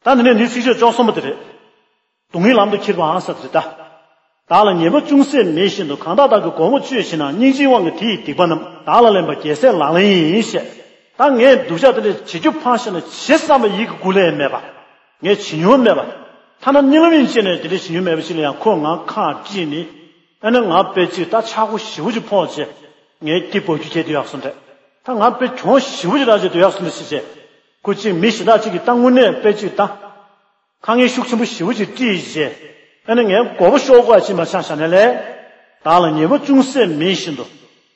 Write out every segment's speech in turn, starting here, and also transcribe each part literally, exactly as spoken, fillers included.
ད་འདི་ནས་འདི་ཚིགས་བཅད་བཅུ་གསུམ་པ་དེ་རེད། སྡུག་བསྔལ་ལམ་དུ་ཁྱེར་བའང་ཟེར་དེ་ད། བདག་ལ་ཉེས་པ་ཅུང་ཟད་མེད་བཞིན་དུ། གང་དག་བདག་གི་མགོ་བོ་གཅོད་བྱེད་ན། སྙིང་རྗེའི་དབང་གིས་དེ་ཡི་སྡིག་པ་རྣམས། བདག་ལ་ལེན་པ་རྒྱལ་སྲས་ལག་ལེན་ཡིན་ཞེས། ད་ངས་སྡུག་ཅག་དེ་འདྲ་བྱེད་རྒྱུ་ཕངས་ཤེ་ན་བྱེད་བསམ་པ་ཡིད་ཀྱི་ཀུན་ལས་མེད་པ། ངས་བྱེད་མྱོང་མེད་པ། ཐ་ན་གཉིད་ལམ་ཡིན་ཅེ་ནས་དེ་འདྲ་བྱེད་མྱོང་མེད་པ་ཞིག་ལ་ཡང་ཁོས་ང་ཁག་དཀྲིས་ནི། ཨ་ནི་ང་དཔེ་ཅིག་ད་ཆག་སྒོ་ཞེ་པོ་ཅིག་ཕོག་བྱས། ངའི་སྐྱིད་པོ་རྒྱུ་ཁྱེར་དུ་ཡག་སོང་འདྲ། ད་ང་དཔེ་གྱོང་ཞེ་པོ་ཅིག་རག་བྱས་དུ་ཡག་སོང་འདྲ་ཞེས་བྱས། ཁོ་གཅིག་མི་གཞན་དག་ཅིག་གིས་ད་དངོས་གནས་དཔེ་ཅིག་ད། ཁ་ངན་ཤུགས་ཆེན་པོ་ཞེ་པོ་ཅིག་དཀྲིས་བྱས། ཨ་ནི་ངའི་མགོ་བོ་གཤོག་གོ་ཅིག་མ་ཆག་བཞག་ནས་ལས། བདག་ལ་ཉེས་པ་ཅུང་ཟད་མེད་བཞིན་དུ།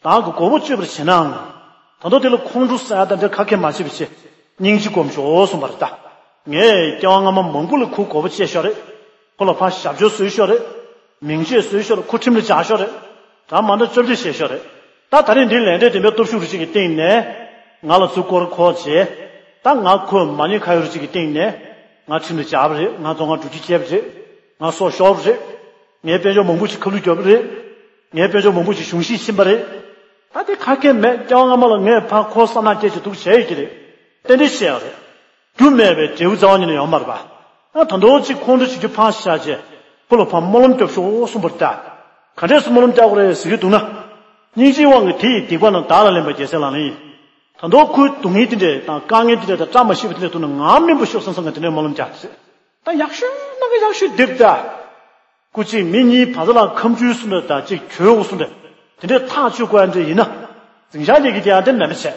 བདག་གི་མགོ་བོ་གཅོད་པར་བྱེད་ནའང་། ད་དུང་དེ་ལ་ཁོང་ཁྲོ་ཟ་ཡ་དང་འདྲ་ག་གེ་མ་བྱེད་པ་བྱས། སྙིང་རྗེ་སྒོམ་ཤོག་གསུངས་པ་རེད་ད། ངས་སྐྱེ་བ་སྔ་མ་མང་པོ་ལ་ཁོའི་མགོ་བོ་བཅད་ཤོག་རེད། ཁོ་ལ་ཕར་ཞབས་ཕྱི་བཟོས་ཤོག་རེད། མིང་ཆད་བཟོས་ཤོག་རེད། ཁོ་ཁྲིམས་ལ་འཇགས་ཤོག་རེད། ད་མ་འདྲ་བཅོ་བརྒྱད་བྱས་ཤོག་རེད། ད་ད་རིང་འདི་ལས་འབྲས་དེ་འདྲའི་སྟོབས་ཤུགས་རེ་ཅིག་གི་སྟེང་ནས། ང་ལ་ཚུར་སྐོར་གོ་བྱས། ད་ང་ཁོས་མ་ཉེས་ཁ་གཡོག་རེ་ཅིག་གི་སྟེང་ནས། ང་ཁྲིམས་ལ་འཇགས་པ་རེད། ང་བཙོན་ཁང་འགྲོ་རྒྱུ་བྱས་པ་རེད། ང་སྲོག་ཤོར་བ་རེད། ངའི་དཔལ་འབྱོར་མང་པོ་ཞིག་ཁ་ལུད་བརྒྱབ་པ་རེད། ངའི་དཔལ་འབྱོར་མང་པོ་ཞིག་གཞུང་བཞེས་ཕྱིན་པ་རེད། ད་དེ་ག་གེ་མེད། སྐྱེ་བ་སྔ་མ་ལ་ངས་ཕར་ཁོ་བསམ་ནག་སྐྱེས་ཀྱི་འདུག་བྱས་ཡོད་ཀྱི་རེད། ཏན་ཏན་བཤད་ཡོད་རེད། རྒྱུ་མེད་པའི་འབྲས་བུ་རྩ་བ་ཉིད་ནས་ཡོང་མ་རེད་པ། ཨ་ད་དུང་གཅིག་ཁོང་ཁྲོ་བྱེད་རྒྱུ་ཕངས་ཤག་བྱས། ཁོ་ལ་ཕར་སྨོན་ལམ་རྒྱོབ་ཤོག་གསུངས་པ་རེད་ད། ག་འདྲས་སེ་སྨོན་ལམ་རྒྱག་དགོས་རེད་ཟེར་གྱི་འདུག་ན། སྙིང་རྗེའི་དབང་གིས་དེ་ཡི་སྡིག་པ་རྣམས། བདག་ལ་ལེན་པ་རྒྱལ་སྲས་ལག་ལེན་ཡིན། ད་དུང་ཁོའི་སྡུག་བསྔལ་དེ་འདྲས་དང་དཀའ་ངལ་དེ་འདྲས་དང་བཀྲ་མ་ཤིས་པ་དེ་འདྲས་འདུག་ན་ང་སྨིན་པ་ཤོག་བསམ་བསམ་གི་དེ་འདྲས་སྨོན་ལམ་རྒྱག་ཟེར། ད་ཡག་ཤོས་ནང་གི་ཡག་ཤོས་འདེབས་ད། སྐུ་གཅིག་མི་གཉིས་བར་ལ་ཁམ་ཆུའི་སུ་འདྲ་དང་གཅིག་གྱོད་འོག་སུ་འདྲ། དེ་འདྲའི་ཐག་གཅོད་དགོས་ཡ་འདྲ་ཡིན་ན། འཛིང་ཆགས་རྒྱག་གི་དེ་ཡ་དེ་མེད་པ་བྱས།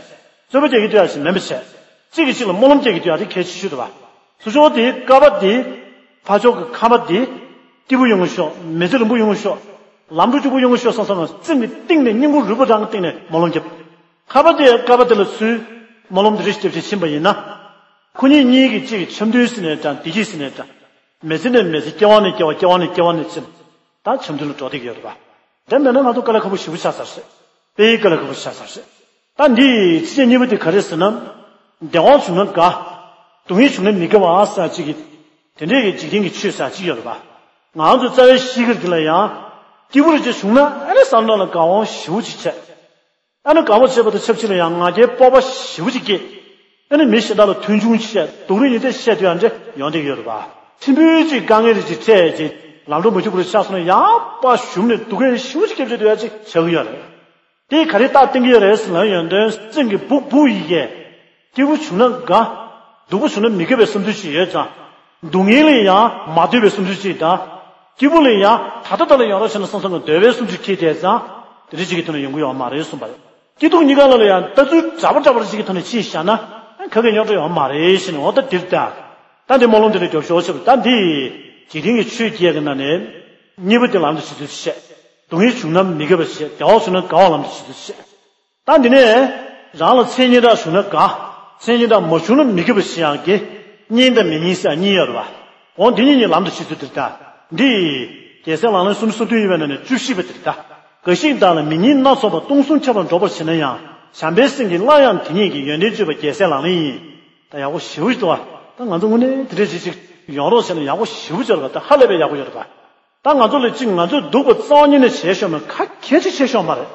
རྩོད་པ་རྒྱག་གི་དེ་ཡ་ཞིག་མེད་པ་བྱས། གཅིག་གིས་གཅིག་ལ་སྨོན་ལམ་རྒྱག་གི་དེ་ཡ་དེ་གལ་ཆེ་ཤོས་རེད་བ། ཚུར་ཕྱོགས་དེ་ཀ་བ་དེ། ཕར་ཕྱོགས་ཀྱི་ཁ་བ་དེ། སྐྱིད་པོ་ཡོང་གི་ཤོག་མི་ཚེ་རིང་པོ་ཡོང་གི་ཤོག་ལམ་འགྲོ་སྐྱིད་པོ་ཡོང་གི་ཤོག་བསམ་བསམ་ལ་སེམས་ཀྱི་གཏིང་ནས་སྙིང་ཁུང་རུས་པ་རང་གི་གཏིང་ནས་སྨོན་ལམ་རྒྱབ། ཁ་བ་དེ་ཀ་བ་དེ་ལ་ཚུར། སྨོན་ལམ་དེ་རེ་ཞིག་རྒྱབ་བྱས་ཕྱིན་པ་ཡིན་ན། ཁོ་གཉིས་གཉིས་ཀྱིས་གཅིག་གི་འཆམ་མཐུན་ཟེར་ནས་དང་བདེ་སྐྱིད་ཟེར་ནས་དང་། མི་ཚེ་ནས་མི་ཚེ་སྐྱེ་བ་ནས་སྐྱེ་བ་སྐྱེ་བ་ནས་སྐྱེ་བ་ནས་ཚེ། ད་འཆམ་མཐུན་ལ་འགྲོ་བསྡད་ཀྱི་ཡོད་རེད་པ། དེ་མེད་ན་ང་ཚོ་དཀའ་ལས་ཁག་པོ་ཞེ་པོ་ཆགས་ཚར་རེད། དཔེ་དཀའ་ལས་ཁག་པོ་ཆགས་ཚར་རེད། ད་འདི་ཡི་ཕྱི་རྐྱེན་གཉིས་པོ་དེ་ག་རེ་ཟེར་ན། བདེ་བ་བྱུང་ན་དགའ། སྡུག་བསྔལ་བྱུང་ན་མི་དགའ་བ་ཟེར་གཅིག་གི། དེ་འདྲས་ཀྱི་འཇིག་རྟེན་གྱི་ཆོས་ཟེར་གཅིག་ཡོད་རེད་པ། ང་ཚོ་རྩ་བའི་གཤིས་ཀ་འདི་ལ་ཡང་། སྐྱིད་པོ་རེ་ཅིག་བྱུང་ན་ཨ་ནི་བསམ་བློ་ལ་དགའ་བ་ཞེ་པོ་ཅིག་བྱས། ཨ་ནི་དགའ་པོ་བྱེད་པ་དང་ཆབས་ཅིག་ལ་ཡང་ང་རྒྱལ་སྤོབས་པ་ཞེ་པོ་ཅིག་སྐྱེས། ཨ་ནི་མི་གཞན་དག་ལ་མཐོང་ཆུང་བྱས་སྡུག་རུས་ཡིན་ཏེ་བཤད་དུ་ཡང་འདྲེ་ཡོང་བསྡད་ཡོད་རེད་པ། ཕྲན་བུ་ཅིག་དཀའ་ངལ་རེ་ཅིག་འཕྲད་ཅིག་ལམ་འགྲོ་མ་འཇུག་པ་རེ་ཆགས་སོང་ན་ཡང་དཔའ་ཞུམ་ནས་སྡུག་སྐད་ཞེ་པོ་ཅིག་སྐད་ཆ་འདོད་ཡ་ཅིག་ཆགས་ཀྱི་ཡོད་རེད། དེ་ག་རེ་རྟགས་བསྟན་གྱི་ཡོད་རེད་ཟེར་ན་ཡོན་ཏན་སེམས་ཀྱི་སྦུག་སྦུག་ཡི་གེ་སྐྱིད་པོ་བྱུང་ན་དགའ། སྡུག་པོ་བྱུང་ན་མི་དགའ་བའི་བསམ་ཚུལ་ཅིག་ཡོད་ཙང་། སྡུག་བསྔལ་ལ་ཡང་མ་འདོད་པའི་བསམ་ཚུལ་ཅིག་དང་། སྐྱིད་པོ་ལ་ཡང་ད་ལྟ་ད་ལ་ཡོང་རོགས་བྱས་ན་བསམ་བསམ་གི་འདོད་པའི་བསམ་ཚུལ་སྐྱེས་བསྡད་ཙང་། དེ་འདྲ་ཅིག་གི་ཐོག་ནས་ཡོང་གི་ཡོད་མ་རེད་གསུངས་པ་རེད། སྐྱིད་སྡུག་གཉིས་ཀ་ལ་ལ་ཡང་ལྟ་ཚུལ་འདྲ་པོ་འདྲ་པོ་ཅིག་གི་ཐོག་ནས་ཕྱིན་བཞག་ན། ག་གེ་རྙོག་དྲ་ཡོད་མ་རེད་ཞེས་ནས་འོ་ད་འདིར་ལྟ། ད་འདི་སྨོན་ལམ་དེ་ལ་རྒྱོབ་ཤོག་ཞེས་པ་ད་འདི། འཇིག་རྟེན་གྱི་ཆོས་བརྒྱད་ཀྱི་ནང་ནས། གཉིས་པ་དེ་ལམ་དུ་བྱེད་ཚུལ་བཤད། སྡུག་བསྔལ་བྱུང་ན་མི་དགའ་བ་བཤད། བདེ་བ་བྱུང་ན་དགའ་བ་ལམ་དུ་བྱེད་ཚུལ་བཤད། ད་འདི་ནས་རང་ལ་མཚན་སྙན་གྲགས་བྱུང་ན་དགའ། མཚན་སྙན་གྲགས་མ་བྱུང་ན་མི་དགའ་བ་ཞེས་ཡང་གི། སྙན་དང་མི་སྙན་ཟེར་གཉིས་ཡོད་རེད་བ། འོ་འདི་གཉིས་གཉིས་ལམ་དུ་བྱེད་ཚུལ་འདིར་ལྟ། འདི། རྒྱལ་སྲས་ལག་ལེན་སུམ་ཅུ་སོ་བདུན་ཡོད་པའི་ནང་ནས་བཅུ་བཞི་པ་འདིར་ལྟ། འགའ་ཞིག་བདག་ལ་མི་སྙན་སྣ་ཚོགས་པ་སྟོང་གསུམ་ཁྱབ་པར་སྒྲོག་པར་བྱེད་ན་ཡང་། བྱམས་པའི་སེམས་ཀྱིས་སླར་ཡང་དེ་ཉིད་ཀྱི་ཡོན་ཏན་བརྗོད་པ་རྒྱལ་སྲས་ལག་ལེན་ཡིན། ད་ཡག་པོ་ཞེ་པོ་ཞིག་འདུག་བ། ད་ང་ཚོ་དངོས་གནས་དེ་འདྲས་ཅིག་ཅིག་ཡོང་རོགས་བྱས་ན་ཡག་པོ་ཞེ་པོ་ཅིག་རེད་པ། ད་ཧ་ལས་པའི་ཡག་པོ་ཡོད་རེད་པ། ད་ང་ཚོ་ལ་གཅིག་ང་ཚོས་སྡུག་པ་རྩ་བ་ཉིད་ནས་བྱས་ཤོག་མེད། ག་གལ་ཆེ་བྱས་ཤོག་མ་རེད།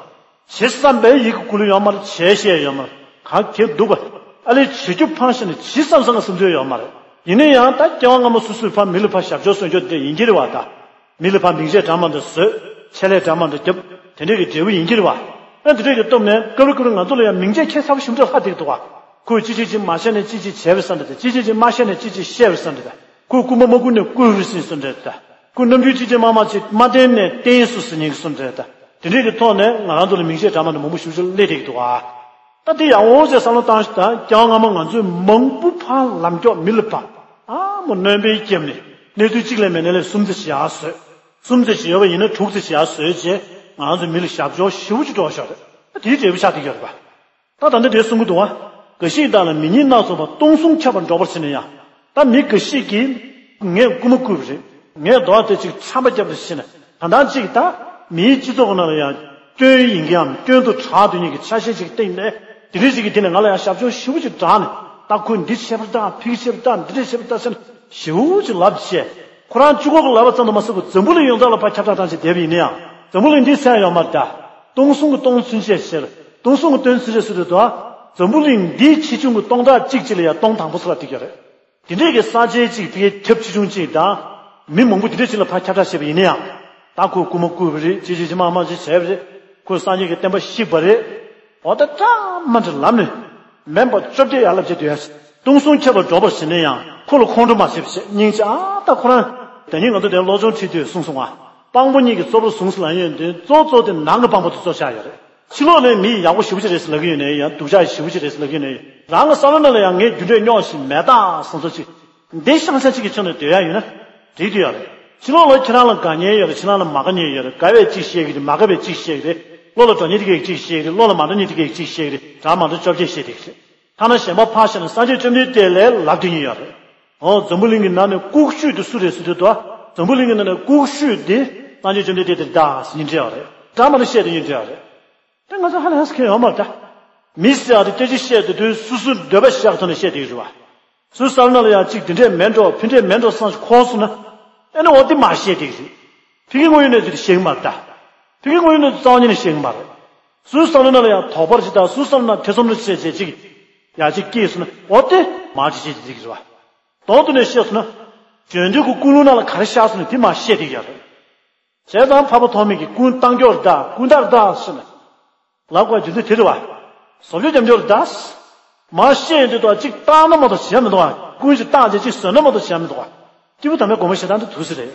བྱེད་བསམ་པའི་ཡིད་ཀྱི་ཀུན་སློང་ཡོད་མ་རེད། བྱས་ཤེས་ཡོད་མ་རེད། ག་གེ་སྡུག་པ། ཨ་ལས་བྱེད་རྒྱུ་ཕངས་ཤེས་ནས་བྱེད་བསམ་བསམ་གྱི་བསམ་ཚུལ་ཡོད་མ་རེད། ཡིན་ན་ཡང་ད་སྐྱེ་བ་སྔ་མ་སོ་སོའི་ཕ་མི་ལ་ཕ་ཞབས་ཞུ་བཟོ་རྒྱུ་དེ་ཡིན་གྱི་རེད་བ་ད། མི་ལ་ཕ་མིང་ཆད་འདྲ་མ་འདྲ་བཟོས། ཆད་ལས་འདྲ་མ་འདྲ་རྒྱབ། དེ་འདྲས་ཀྱི་འབྲས་བུ་ཡིན་གྱི་རེད་བ། ཨ་དེ་འདྲས་ཀྱི་སྟོབས་ནས་སྐབས་རེ་སྐབས་རེ་ང་ཚོ་ལ་ཡང་མིང་ཆད་ཁྱད་མཚར་པོ་ཞིག་འདྲ་ལྷག་བསྡད་ཀྱི་འདུག་བ། ཁོས་ཅི་ཅི་ཅི་མ་བཤད་ནས་ཅི་ཅི་བྱས་པའི་བསམ་འདྲ་དང་ཅི་ཅི་ཅི་མ་བཤད་ནས་ཅི་ཅི་བཤད་པའི་བསམ་འདྲ་དང་། ཁོས་རྐུན་མ་མ་རྐུ་ནས་རྐུ་བའི་བསམ་འདྲ་དང་། ཁོས་རྣམ་འགྱུར་ཅི་ཅི་མ་མ་ཅི་མ་བསྟན་ནས་བསྟན་སོང་ཟེར་ཉན་གྱི་བསམ་འདྲ་དང་། དེ་འདྲས་ཀྱི་ཐོག་ནས་ང་རང་ཚོ་ལ་མིང་ཆད་འདྲ་མ་འདྲ་མང་པོ་ཞིག་ཞིག་སླེབས་བསྡད་ཀྱི་འདུག་བ། ད་དེ་ཡག་པོ་ཅིག་བསམ་བློ་བཏང་ཞིག་ད་སྐྱེ་བ་སྔ་མ་ང་ཚོས་མང་པོ་ཕར་ལམ་མགྱོགས་མི་ལ་ཕ། ཨ་མོ་སྣོན་པའི་སྐྱེམས་ནས་གནས་ཚུལ་གཅིག་ལས་མེད་ན་ལས་གསུམ་ཙམ་ཞིག་ཡར་བཟོས། གསུམ་ཙམ་ཞིག་ཡོད་པ་ཡིན་ན་དྲུག་ཙམ་ཞིག་ཡར་བཟོས་རྗེས་ང་རང་ཚོ་མི་ལ་ཞབས་ཞུ་ཞེ་པོ་ཅིག་འགྲོ་ཤོག་རེད། ད་དེའི་འབྲས་བུ་ཆགས་བསྡད་ཀྱི་ཡོད་རེད་པ། ད་ད་ལྟ་དེ་གསུང་གི་འདུག་བ། འགའ་ཞིག་བདག་ལ་མི་སྙན་སྣ་ཚོགས་པ་སྟོང་གསུམ་ཁྱབ་པར་སྒྲོག་པར་བྱེད་ན་ཡང་། ད་མི་འགའ་ཞིག་གིས། ངས་རྐུན་མ་རྐུས་པ་རེད། ངས་རྡོག་དེ་ཅིག་ཆམ་པ་བརྒྱབ་རེད་ཟེར་ན། ད་ལྟ་ཅིག་ད། མིའི་སྤྱི་ཚོགས་ནང་ལ་ཡང་སྐྱོན་ཡིན་གྱི་ཡང་སྐྱོན་དུ་གྲགས་སྡོད་མཁན་གྱི་ཆ་ཤས་ཅིག་སྟེང་ནས་དེ་འདྲ་ཅིག་གིས་དེ་ནས་ང་ལ་ཡང་ཞབས་ཞུ་ཞེ་པོ་ཅིག་བསྒྲགས་ནས། ད་ཁོས་འདི་བྱས་པ་རེད་ད། ཕ་གི་བྱས་པ་རེད་ད། འདི་འདྲ་བྱས་པ་རེད་ད་ཟེར་ནས་ཞེ་པོ་ཅིག་ལབ་བྱས། ཁོ་རང་གཅིག་པོ་གིས་ལབ་པ་ཙམ་དུ་མ་ཟད་པར་འཛམ་བུ་གླིང་ཡོངས་རྫོགས་ལ་ཕར་ཁྱབ་བསྒྲགས་བཏང་བྱས་བསྡད་པ་ཡིན་ན་ཡང་། འཛམ་བུ་གླིང་འདིའི་མཚན་ཡོད་མ་རེད་ད། སྟོང་གསུམ་གྱི་སྟོང་ཚུན་ཆད་ཟེར། སྟོང་གསུམ་གྱི་སྟོང་ཚུན་ཆད་ཟེར་དུས་ད། འཛམ་བུ་གླིང་འདིའི་ཆེ་ཆུང་གི་སྟོང་ཕྲག་གཅིག་ཅིག་ལ་ཡང་སྟོང་དང་པོ་ཟེར་བ་དེ་ག་རེད། དེ་འདྲས་ཀྱི་ས་ཆའི་གཅིག་དེ་ཁྱབ་ཆེ་ཆུང་གཅིག་དང་། མི་མང་པོ་དེ་འདྲས་ཅིག་ལ་ཕར་ཁྱབ་བསྒྲགས་བྱས་པ་ཡིན་ན་ཡང་། ད་ཁོས་རྐུན་མ་རྐུས་པ་རེད། ཅི་ཅི་ཅི་མ་མ་ཅི་བྱས་པ་རེད། ཁོས་སངས་རྒྱས་ཀྱི་བསྟན་པ་བཤིག་པ་རེད། འོ་ད་འདྲ་མ་འདྲ་ལབ་ནས། མེད་པ་བཅོ་བརྒྱད་ཡར་ལབ་བྱས་སྡོད་ཡ། སྟོང་གསུམ་ཁྱབ་པར་སྒྲོག་པར་བྱེད་ན་ཡང་ཁོ་ལ་ཁོང་ཁྲོ་མ་བྱེད་པ་བྱེད། སྙིང་རྗེ། ཨ་ད་ཁོ་རང་། ད་ནི་ང་ཚོ་དེ་སློབ་སྦྱོང་ཁྲིད་དུས་གསུངས་སོང་ང་། སྤང་པོ་གཉིས་ཀྱིས་གཙོ་བོར་བཟུང་ཟེར་ལབ་ཡོང་དུས་གཙོ་གཙོ་དེ་ནང་གི་སྤང་པོ་དེ་གཙོ་ཆགས་ཡོད་རེད། ཕྱི་ལོགས་ལ་མི་ཡག་པོ་ཞེ་པོ་ཅིག་རེད་ཟེར་ལབ་ཀྱི་ཡོད་ནའི་ཡང་། སྡུག་ཅག་ཞེ་པོ་ཅིག་རེད་ཟེར་ལབ་ཀྱི་ཡོད་ནའི་ཡང་། རང་གི་བསམ་བློ་ནང་ལ་ཡང་ངས་རྒྱུ་འབྲས་རྙོག་བཞིན་མེད་ད་བསམ་ཚུལ་ཅིག་འདི་ཤང་ཤང་གཅིག་གི་ཕྱོགས་ནས་སྡོད་ཡ་ཡོད་ན་འགྲིག་འདུག་ཡ་རེད། ཕྱི་ལོགས་ལ་ཁྱེད་རང་ལ་དགའ་ཉེ་ཡོད་རེད། ཁྱེད་རང་ལ་མ་དགའ་ཉེ་ཡོད་རེད། དགའ་བས་གཅིག་བཤད་ཀྱི་རེད། མ་དགའ་བས་གཅིག་བཤད་ཀྱི་རེད། བློ་ལ་འགྲོ་ཉེ་དེ་གས་གཅིག་བཤད་ཀྱི་རེད། བློ་ལ་མ་འགྲོ་ཉེ་དེ་གས་གཅིག་བཤད་ཀྱི་རེད། གྲངས་མ་གཏོགས་བཅོ་བརྒྱད་བཤད་བསྡད་ཀྱི་རེད། ཐ་ན་གཞན་པ་ཕར་བཞག་ན་སངས་རྒྱས་བཅོམ་ལྡན་འདས་ལ་ལབ་སྡོད་མཁན་ཡོད་རེད། འོ་འཛམ་བུ་གླིང་གི་ནང་ནས་ལྐུགས་ཤོས་དེ་སུ་རེད་ཟེར་དུས། ད་འཛམ་བུ་གླིང་གི་ནང་ནས་ལྐུགས་ཤོས་དེ་སངས་རྒྱས་བཅོམ་ལྡན་འདས་དེ་རེད་ཟེར་མཁན་འདྲ་བ་རེད། གྲངས་མ་གཏོགས་བཤད་སྡོད་མཁན་འདྲ་བ་རེད། དེ་ང་ཚོ་ཧ་ལས་ས་མཁན་ཡོད་མ་རེད་ད། མི་ཟེར་བ་དེ་སྐད་ཆ་བཤད་སྡོད་དུས་སོ་སོའི་འདོད་པ་བཞག་ཐོག་ནས་བཤད་བསྡད་ཀྱི་རེད་བ། སོ་སོའི་བསམ་བློ་ནང་ལ་ཡང་གཅིག་འདི་འདྲས་མེད་འགྲོ་ཕན་འདྲས་མེད་འགྲོ་བསམ་ཞིག་འཁོར་སོང་ན། ཨེ་ནི་འོ་དེ་མ་བཤད་བསྡད་ཀྱི་རེད། ཕ་གི་དངོས་ཡོད་གནས་ཚུལ་དེ་བཤད་ཀྱི་མ་རེད་ད། ཕ་གི་དངོས་ཡོད་གནས་ཚུལ་རྩ་བ་ཉིད་ནས་བཤད་ཀྱི་མ་རེད། སོ་སོའི་བསམ་བློ་ནང་ལ་ཡང་དོགས་པ་རེ་ཞིག་དང་སོ་སོའི་བསམ་བློ་ནང་ཐེ་ཚོམ་རེ་བྱས་བྱས་ཅིག་ཡ་གཅིག་སྐྱེས་སོང་ན་འོ་དེ་མ་བྱེད་བྱེད་ཅིག་རེད་བ། དོན་དུ་ནས་བཤད་སོང་ན། བརྗོད་འདོད་ཀྱི་ཀུན་སློང་ནང་ལ་ག་རེ་ཤར་སོང་ན་དེ་མ་བཤད་བསྡད་ཀྱི་ཡོད་རེད། བྱས་ཙང་འཕགས་པ་ཐོགས་མེད་ཀྱིས་ཀུན་བཏང་སྐྱོར་རེད་ད། ཀུན་བཏང་རེད་ད་ཟེར་ནས། ལབ་དགོས་རྒྱུ་མཚན་དེ་རེད་བ། བཟོ་བཅོས་རྒྱབ་སྐྱོར་རེད་ད། མ་བཤད་ཡོང་དུས་ད་གཅིག་བཏང་ན་མ་གཏོགས་བྱས་མི་འདུག་བ། ཀུན་གཅིག་བཏང་རྗེས་གཅིག་བཟོས་ན་མ་གཏོགས་བྱས་མི་འདུག་བ། སྐྱེས་བུ་དམ་པའི་དགོངས་པ་བཞེས་སྟངས་དེ་ཐུག་ས་རེད།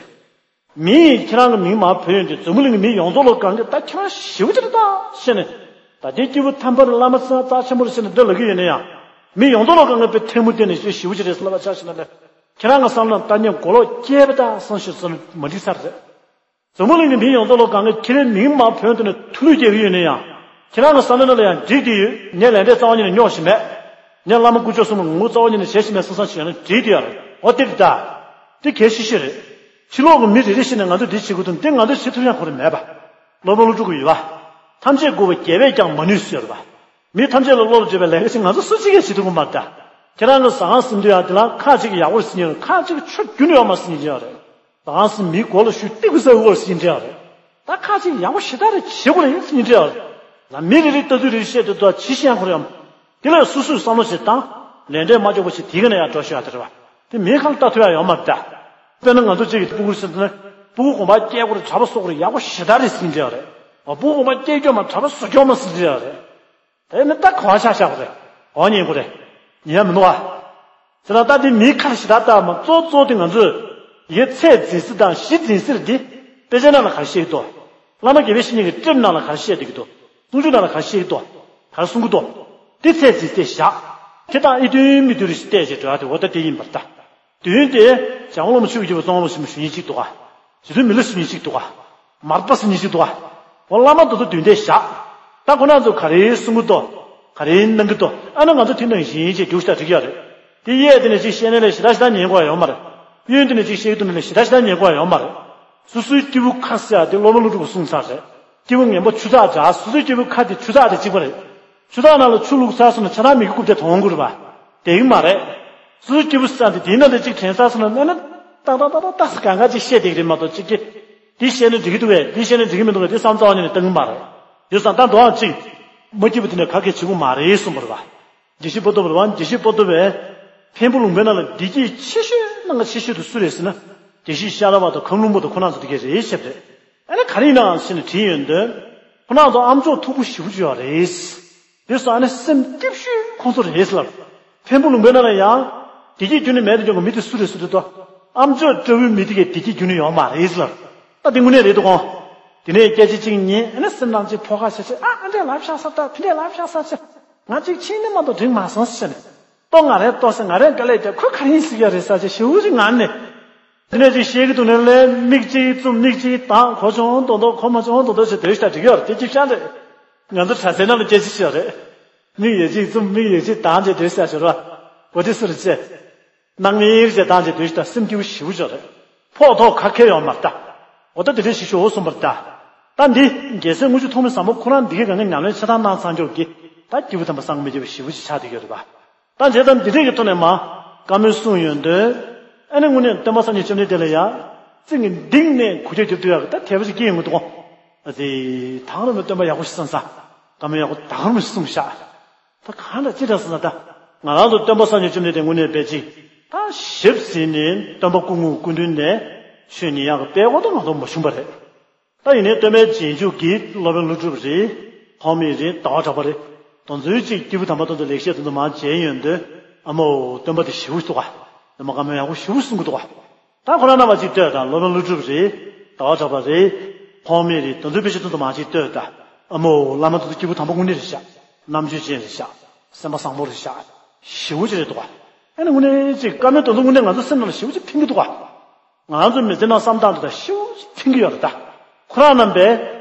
མི་ཡིས་ཁྱེད་རང་གི་མིང་མར་བོས་ཡོང་དུས་འཛམ་བུ་གླིང་གི་མི་ཡོངས་རྫོགས་ལ་གང་གི་ད་ཁྱེད་རང་ཞེ་པོ་ཅིག་རེད་ད་བཤད་ནས། ད་ལྟའི་སྐྱེས་བུ་དམ་པ་རེད། བླ་མ་རྩ་རྩ་ཆེན་པོ་རེད་ཟེར་ནས་འདི་ལབ་ཀྱི་ཡོད་ན་ཡང་། མི་ཡོངས་རྫོགས་ལ་གང་གི་དཔེ་ཐལ་མོ་བསྟན་ནས་ཞེ་པོ་ཅིག་རེད་ཟེར་ལབ་པ་ཆ་བཞག་ན་ལས། ཁྱེད་རང་གི་བསམ་བློ་ནང་ལྟ་ཉན་གོ་ལོག་སྐྱེས་པ་ད་བསམ་ཞིག་བཟོ་ན་མ་འགྲིག་ས་རེད། འཛམ་བུ་གླིང་གི་མི་ཡོངས་རྫོགས་ལ་གང་གི་ཁྱེད་རའི་མིང་མར་བོས་འདུག་ནས་ཐུགས་ལུས་རྒྱག་གི་ཡོད་ན་ཡང་། ཁྱེད་རང་གི་བསམ་བློ་ནང་ལ་ཡང་འགྲིག་བསྡད་ཡོད། ངས་ལས་འབྲས་རྩ་བ་ཉིད་ནས་རྙོག་བཞིན་མེད། ངས་བླ་མ་དཀོན་མཆོག་གསུམ་ལ་ངོ་རྩ་བ་ཉིད་ནས་བཞེས་བཞིན་མེད་བསམ་བསམ་ཞིག་ཡོད་ན་འགྲིག་བསྡད་ཡོད་རེད། འོ་དེ་རེད་ད། དེ་གལ་ཆེ་ཤོས་རེད། ཕྱི་ལོགས་ཀྱི་མི་རེ་རེ་བཞིན་ནས་ང་ཚོས་འདི་བྱེད་དགོས་འདུག་འདི་ང་ཚོས་བྱེད་ཐུབ་ཡག་ཁོ་རང་མེད་པ། སློབ་དཔོན་ཀླུ་སྒྲུབ་ཀྱི་ཡོད་པ། ཐམས་ཅད་མགུ་བ་རྒྱལ་བས་ཀྱང་མ་ནུས་ཟེར་བ། མི་ཐམས་ཅད་ལ་བློ་ལ་འབྱོར་བའི་ལས་ཀ་ཞིག་ང་ཚོ་སུ་གཅིག་གིས་བྱེད་ཐུབ་ཀྱི་མ་རེད་ད། ཁྱེད་རང་གི་ཟ་ཁང་ཟིན་དུས་ཡང་དེ་ལ་ཁ་ཅིག་ཡག་པོ་རེད་ཟེར་མཁན་རེད། ཁ་ཅིག་ཆུ་རྒྱུན་ནས་ཡོད་མ་རེད་ཟེར་མཁན་ཅིག་ཡོད་རེད། ཟ་ཁང་ཟིན་མིའི་མགོ་ལ་གཞུ་ཏིག་ཙམ་དབོར་ཟེར་མཁན་ཅིག་ཡོད་རེད། ད་ཁ་ཅིག་ཡག་པོ་ཞེ་དྲག་རེད་བྱེད་དགོས་རེད་ཟེར་མཁན་ཅིག་ཡོད་རེད། ལ་མི་རེ་རེ་ལྟ་ཚུལ་རེ་རེ་བཤད་དུས་ད་ཇི་བཤད་ཡང་ཁོ་རེད་ཡང་། དེ་ལས་སོ་སོས་བསམ་བློ་ཞིག་བཏང་། ལས་འབྲས་མ་འཇོག་པ་ཞིག་དེ་ག་ནས་ཡར་འགྲོ་ཤོག་ཡ་དེ་རེད་བ། དེ་མིའི་ཁ་ལ་ལྟ་ཐུབ་ཡ་ཡོད་མ་རེད་ད། དཔེར་ན་ང་ཚོ་གཅིག་གིས་སྤུ་གུར་ཟེར་ན། སྤུ་གུ་གོམ་པ་སྐྱེལ་དགོས་རེད། གྲྭ་པ་བཟོ་དགོས་རེད། ཡག་པོ་ཞེ་དྲག་རེད་ཟེར་མཁན་ཅིག་ཡོད་རེད། སྤུ་གུ་གོམ་པ་སྐྱེལ་སྐྱོ་མ་གྲྭ་པ་བཟོ་སྐྱོ་མ་ཟེར་མཁན་ཅིག་ཡོད་རེད། དེ་ནི་ད་ག་བ་ཆ་བཞག་པ་རེད། འོ་ཉན་དགོས་རེད། ཉན་ཡ་མི་འདུག་བ། ཟེར་ན་ད་དེ་མིའི་ཁ་ལ་ཞེ་དྲག་ལྟ་མ། གཙོ་གཙོ་དེ་ང་ཚོས་ཡི་གེ་ཚད་འཛིན་ས་དང་གཞི་འཛིན་ས་རེད་དེ། དཔེ་ཆའི་ནང་ལ་ག་རེ་བཤད་ཀྱི་འདུག་བླ་མ་དགེ་བའི་བཤེས་གཉེན་གྱི་ཊིབ་ནང་ལ་ག་རེ་བཤད་བསྡད་ཀྱི་འདུག་གསུང་ཆོས་ནང་ལ་ག་རེ་བཤད་ཀྱི་འདུག་ག་རེ་གསུང་གི་འདུག་དེ་ཚད་འཛིན་ས་བཞག་དེ་དང་ཨེ་མཐུན་མི་མཐུན་རེ་ཞིག་བལྟས་བྱས་འགྲོ་ཡ་དེ་འོ་ད་དེ་ཡིན་པར་ཐལ། དོན་དེ་བྱང་བླ་མ་ཆོས་ཀྱི་རྒྱལ་པོ་ཙོང་ཁ་པ་ཆེན་པོ་ཞུ་མཁན་གཅིག་འདུག་ག་རྗེ་བཙུན་མི་ལ་ཞུ་མཁན་གཅིག་འདུག་ག་མར་པ་ཟེར་མཁན་གཅིག་འདུག་ག་འོ་བླ་མ་དེ་ཚོ་དོན་དེ་བཞག་ད་ཁོ་རང་ཚོ་ག་རེ་གསུང་གི་འདུག་ག་རེ་གནང་གི་འདུག་ཨ་ནི་ང་ཚོ་དེ་ནང་བཞིན་བྱས་རྒྱུགས་ཤ་འགྲིག་ཡ་རེད། དེ་གཡས་དེ་ནས་ཅིག་བཤད་ན་ལས་ཞེ་དྲག་ཞེ་དྲག་ཉན་དགོས་ཡ་ཡོད་མ་རེད། གཡོན་དེ་ནས་ཅིག་བཤད་ཀྱི་འདུག་ན་ལས་ཞེ་དྲག་ཞེ་དྲག་ཉན་དགོས་ཡ་ཡོད་མ་རེད། སོ་སོའི་སྐྱེས་བུ་ཁ་ཟེར་ཡ་དེ་སློབ་དཔོན་ཀླུ་སྒྲུབ་ཀྱིས་གསུངས་ཚར་རེད། སྐྱེས་བུ་ངན་པ་ཆུ་ཚགས་འདྲ། སོ་སོའི་སྐྱེས་བུ་ཁ་དེ་ཆུ་ཚགས་དེ་གཅིག་པ་རེད། ཆུ་ཚགས་ནང་ལ་ཆུ་བླུགས་ཚར་སོང་ན་ཆ་ཚང་མིག་གི་རྐུབ་དེ་དོང་དགོས་རེད་པ། དེ་གི་མ་རེད། སོ་སོའི་སྐྱེས་བུ་ས་དེ་དེའི་ནང་དེ་གཅིག་དྲན་ཚར་སོང་ན་ཨ་ནི་ཏག་ཏག་ཏག་ཏག་ཏག་ས་གང་ག་ཅིག་བཤད་བསྡད་ཀྱི་རེད་མ་གཏོགས་གཅིག་གིས། འདི་བཤད་ན་འགྲིག་གི་འདུག་གས། འདི་བཤད་ན་འགྲིག་གི་མི་འདུག་གས། དེ་བསམ་རྩ་བ་ཉིད་ནས་བཏང་གི་མ་རེད། དེ་བསམ་ད་འདུག་ཨང་གཅིག་མ་སྐྱིད་པ་དེ་ནས་ག་གེ་བྱེད་དགོས་མ་རེད་གསུངས་པ་རེད་པ། དགེ་བཤེས་པོ་ཏོ་བ་རེད་པ། དགེ་བཤེས་པོ་ཏོ་བས། འཕན་པོ་ལུང་པའི་ནང་ལ་བདེ་སྐྱིད་ཆེ་ཤོས་གནང་ག་ཆེ་ཤོས་དེ་སུ་རེད་ཟེར་ན། དགེ་བཤེས་ཤ་ར་བ་དང་ཁམས་ལུང་པ་དང་ཁོ་རང་ཚོ་དེ་གས་རེད་བཤད་པ་རེད། ཨ་ནི་ག་རེ་ཡིན་ནའང་ཟེར་ནས་དྲིས་ཡོང་དུས། ཁོ་རང་ཚོ་ཨ་མཆོག་མཐུག་པོ་ཞེ་པོ་ཅིག་ཡོད་རེད། དེ་སོང་ཨ་ནི་སེམས་སྐྱིད་ཤོས་ཁོང་ཚོ་རེད་ཟེར་ལབ། འཕན་པོ་ལུང་པའི་ནང་ལ་ཡང་། བདེ་སྐྱིད་རྒྱུན་ནས་མེད་དུ་འཇོག་གི་མི་དེ་སུ་རེད་ཟེར་དུས་ད། ཨ་མཆོག་སྤྲེའུའི་མི་དེ་གས་བདེ་སྐྱིད་རྒྱུན་ནས་ཡོད་མ་རེད་ཟེར་ལབ། ད་དེ་དངོས་གནས་རེད་འདུག་གོ། དེ་ནས་སྐད་ཆ་གཅིག་ཉན་ཨ་ནི་སེམས་ནང་གཅིག་ཕོ་ཁ་ཤ་ཤ་ཨ་ཨ་འདྲས་ལབ་ཤག་ས་ད་དེ་འདྲས་ལབ་ཤག་ས་ཆེ། ང་གཅིག་ཕྱིན་ནས་མ་གཏོགས་འགྲིག་མ་སོང་ཟེར་ནས། ལྟོ་ང་རེ་ལྟོ་ཟེར་ང་རེ་དཀའ་ལས་བརྒྱབ། ཁོས་ག་རེ་ཡིན་ཟེར་གྱི་རེད་ས་ཆེ་ཞེ་པོ་ཅིག་ངར་ནས། དེ་ནས་ཅིག་བཤད་ཀྱི་འདུག་ནས་ལས་མིག་གཅིག་བཙུམ་མིག་གཅིག་གདངས། གོ་བྱུང་མདོག་མདོག་གོ་མ་བྱུང་མདོག་མདོག་བྱས་སྡོད་ཤག་འགྲིག་གི་ཡོད་རེད། དེ་ཅིག་བཤད་རེད། ང་ཚོ་གྲྭ་སའི་ནང་ལ་སྐད་ཆ་བཤད་རེད། མིག་ཡ་གཅིག་བཙུམ་མིག་ཡ་གཅིག་གདངས་བྱས་སྡོད་ཤག་ཟེར་བ། འོ་དེ་སུ་རེད་ཅེ། སྣང་མེད་ཅེས་བཏང་བྱས་སྡོད་ཤག་ད་སེམས་སྐྱིད་པོ་ཞེ་པོ་ཅིག་རེད། ཕོག་ཐོག་ག་གེ་ཡོད་མ་རེད་ད། འོ་ད་དེ་འདྲས་ཞིག་ཤོག་གསུངས་པ་རེད་ད། ད་འདི་རྒྱལ་སྲས་དངུལ་ཆུ་ཐོགས་མེད་བཟང་པོ་ཁོ་རང་འདི་གའི་སྒང་ག་ཉམས་ལེན་ཆ་ཚང་གནང་ཚར་རྒྱུ་གི་ད་སྐྱེས་བུ་དམ་པ་སངས་རྒྱས་མི་བརྗེད་པ་ཞེ་པོ་ཅིག་ཆགས་བསྡད་ཡོད་རེད་པ། ད་བྱས་ཙང་འདི་འདྲས་ཀྱི་ཐོག་ནས་མ་བཀའ་མོལ་གསུངས་ཡོང་དུས། ཨ་ནི་དངོས་གནས་སྟོན་པ་སངས་རྒྱས་བཅོམ་ལྡན་འདས་ལ་ཡ། རྩིས་ཀྱི་གཏིང་ནས་གུས་ཞབས་རྒྱབ་ཐུབ་ཡག་གི་ད་དད་པ་ཞིག་སྐྱེ་ཡོང་གི་འདུག་གོ། ཨ་ཙི། ད་ག་རང་མོས་སྟོན་པ་ཡག་པོ་ཞིག་གསུངས་ས། བཀའ་མོལ་ཡག་པོ་ད་ག་རང་མོས་ཞིག་གསུངས་ཤག་ད་གང་འདྲ་ཅི་འདྲ་ཟེར་ན་ད། ང་རང་ཚོ་སྟོན་པ་སངས་རྒྱས་བཅོམ་ལྡན་འདས་དངོས་གནས་དཔེ་ཅིག་ད་ཞིབ་ཟིན་ནས་སྟོན་པ་སྐུ་ངོ་སྐུ་མདུན་ནས་ཆོས་ཉན་ཡག་གི་དཔེ་ཁོ་ད་ང་ཚོ་མ་བྱུང་པ་རེད། ད་ཡིན་ནའི་སྟོན་པའི་རྗེས་འཇུག་གི་སློབ་དཔོན་ཀླུ་སྒྲུབ་རེད། ཐོགས་མེད་རེད། ཟླ་བ་གྲགས་པ་རེད། དེ་ཚོའི་གཅིག་སྐྱེས་བུ་དམ་པ་དེ་ཚོ་ལེགས་བཤད་དེ་ཚོ་མར་མཇལ་ཡོང་དུས་ཨ་མའོ་སྟོན་པ་དེ་ཞེ་པོ་ཞིག་འདུག་ག་སྟོན་པ་བཀའ་མོལ་ཡག་པོ་ཞེ་པོ་གསུང་གི་འདུག་ག་ད་ཁོ་རང་རྣམ་པ་གཅིག་ལྟོས་དང་། སློབ་དཔོན་ཀླུ་སྒྲུབ་རེད། ཟླ་བ་གྲགས་པ་རེད། ཐོགས་མེད་རེད། དེ་ཚོའི་དཔེ་ཆ་དེ་ཚོ་མར་གཅིག་ལྟོས་དང་། ཨ་མའོ་བླ་མ་དེ་ཚོ་སྐྱེས་བུ་དམ་པ་དངོས་གནས་རེད་ཤག་རྣམ་དཔྱོད་ཅན་རེད་ཤག་སེམས་པ་བཟང་པོ་རེད་ཤག་ཞེ་པོ་ཅིག་རེད་འདུག་ག་ཨ་ནི་དངོས་གནས་ཅིག་བཀའ་མོལ་དེ་ཚོ་དངོས་གནས་ང་ཚོ་སེམས་ནང་ལ་ཞེ་པོ་ཅིག་ཕན་གྱི་འདུག་ག་ང་ཚོ་མི་ཚེ་ནང་བསམ་སྟངས་དེ་དང་ཞེ་པོ་ཅིག་ཕན་གྱི་ཡོད་རེད་ད། ཁོ་རང་རྣམ་པས་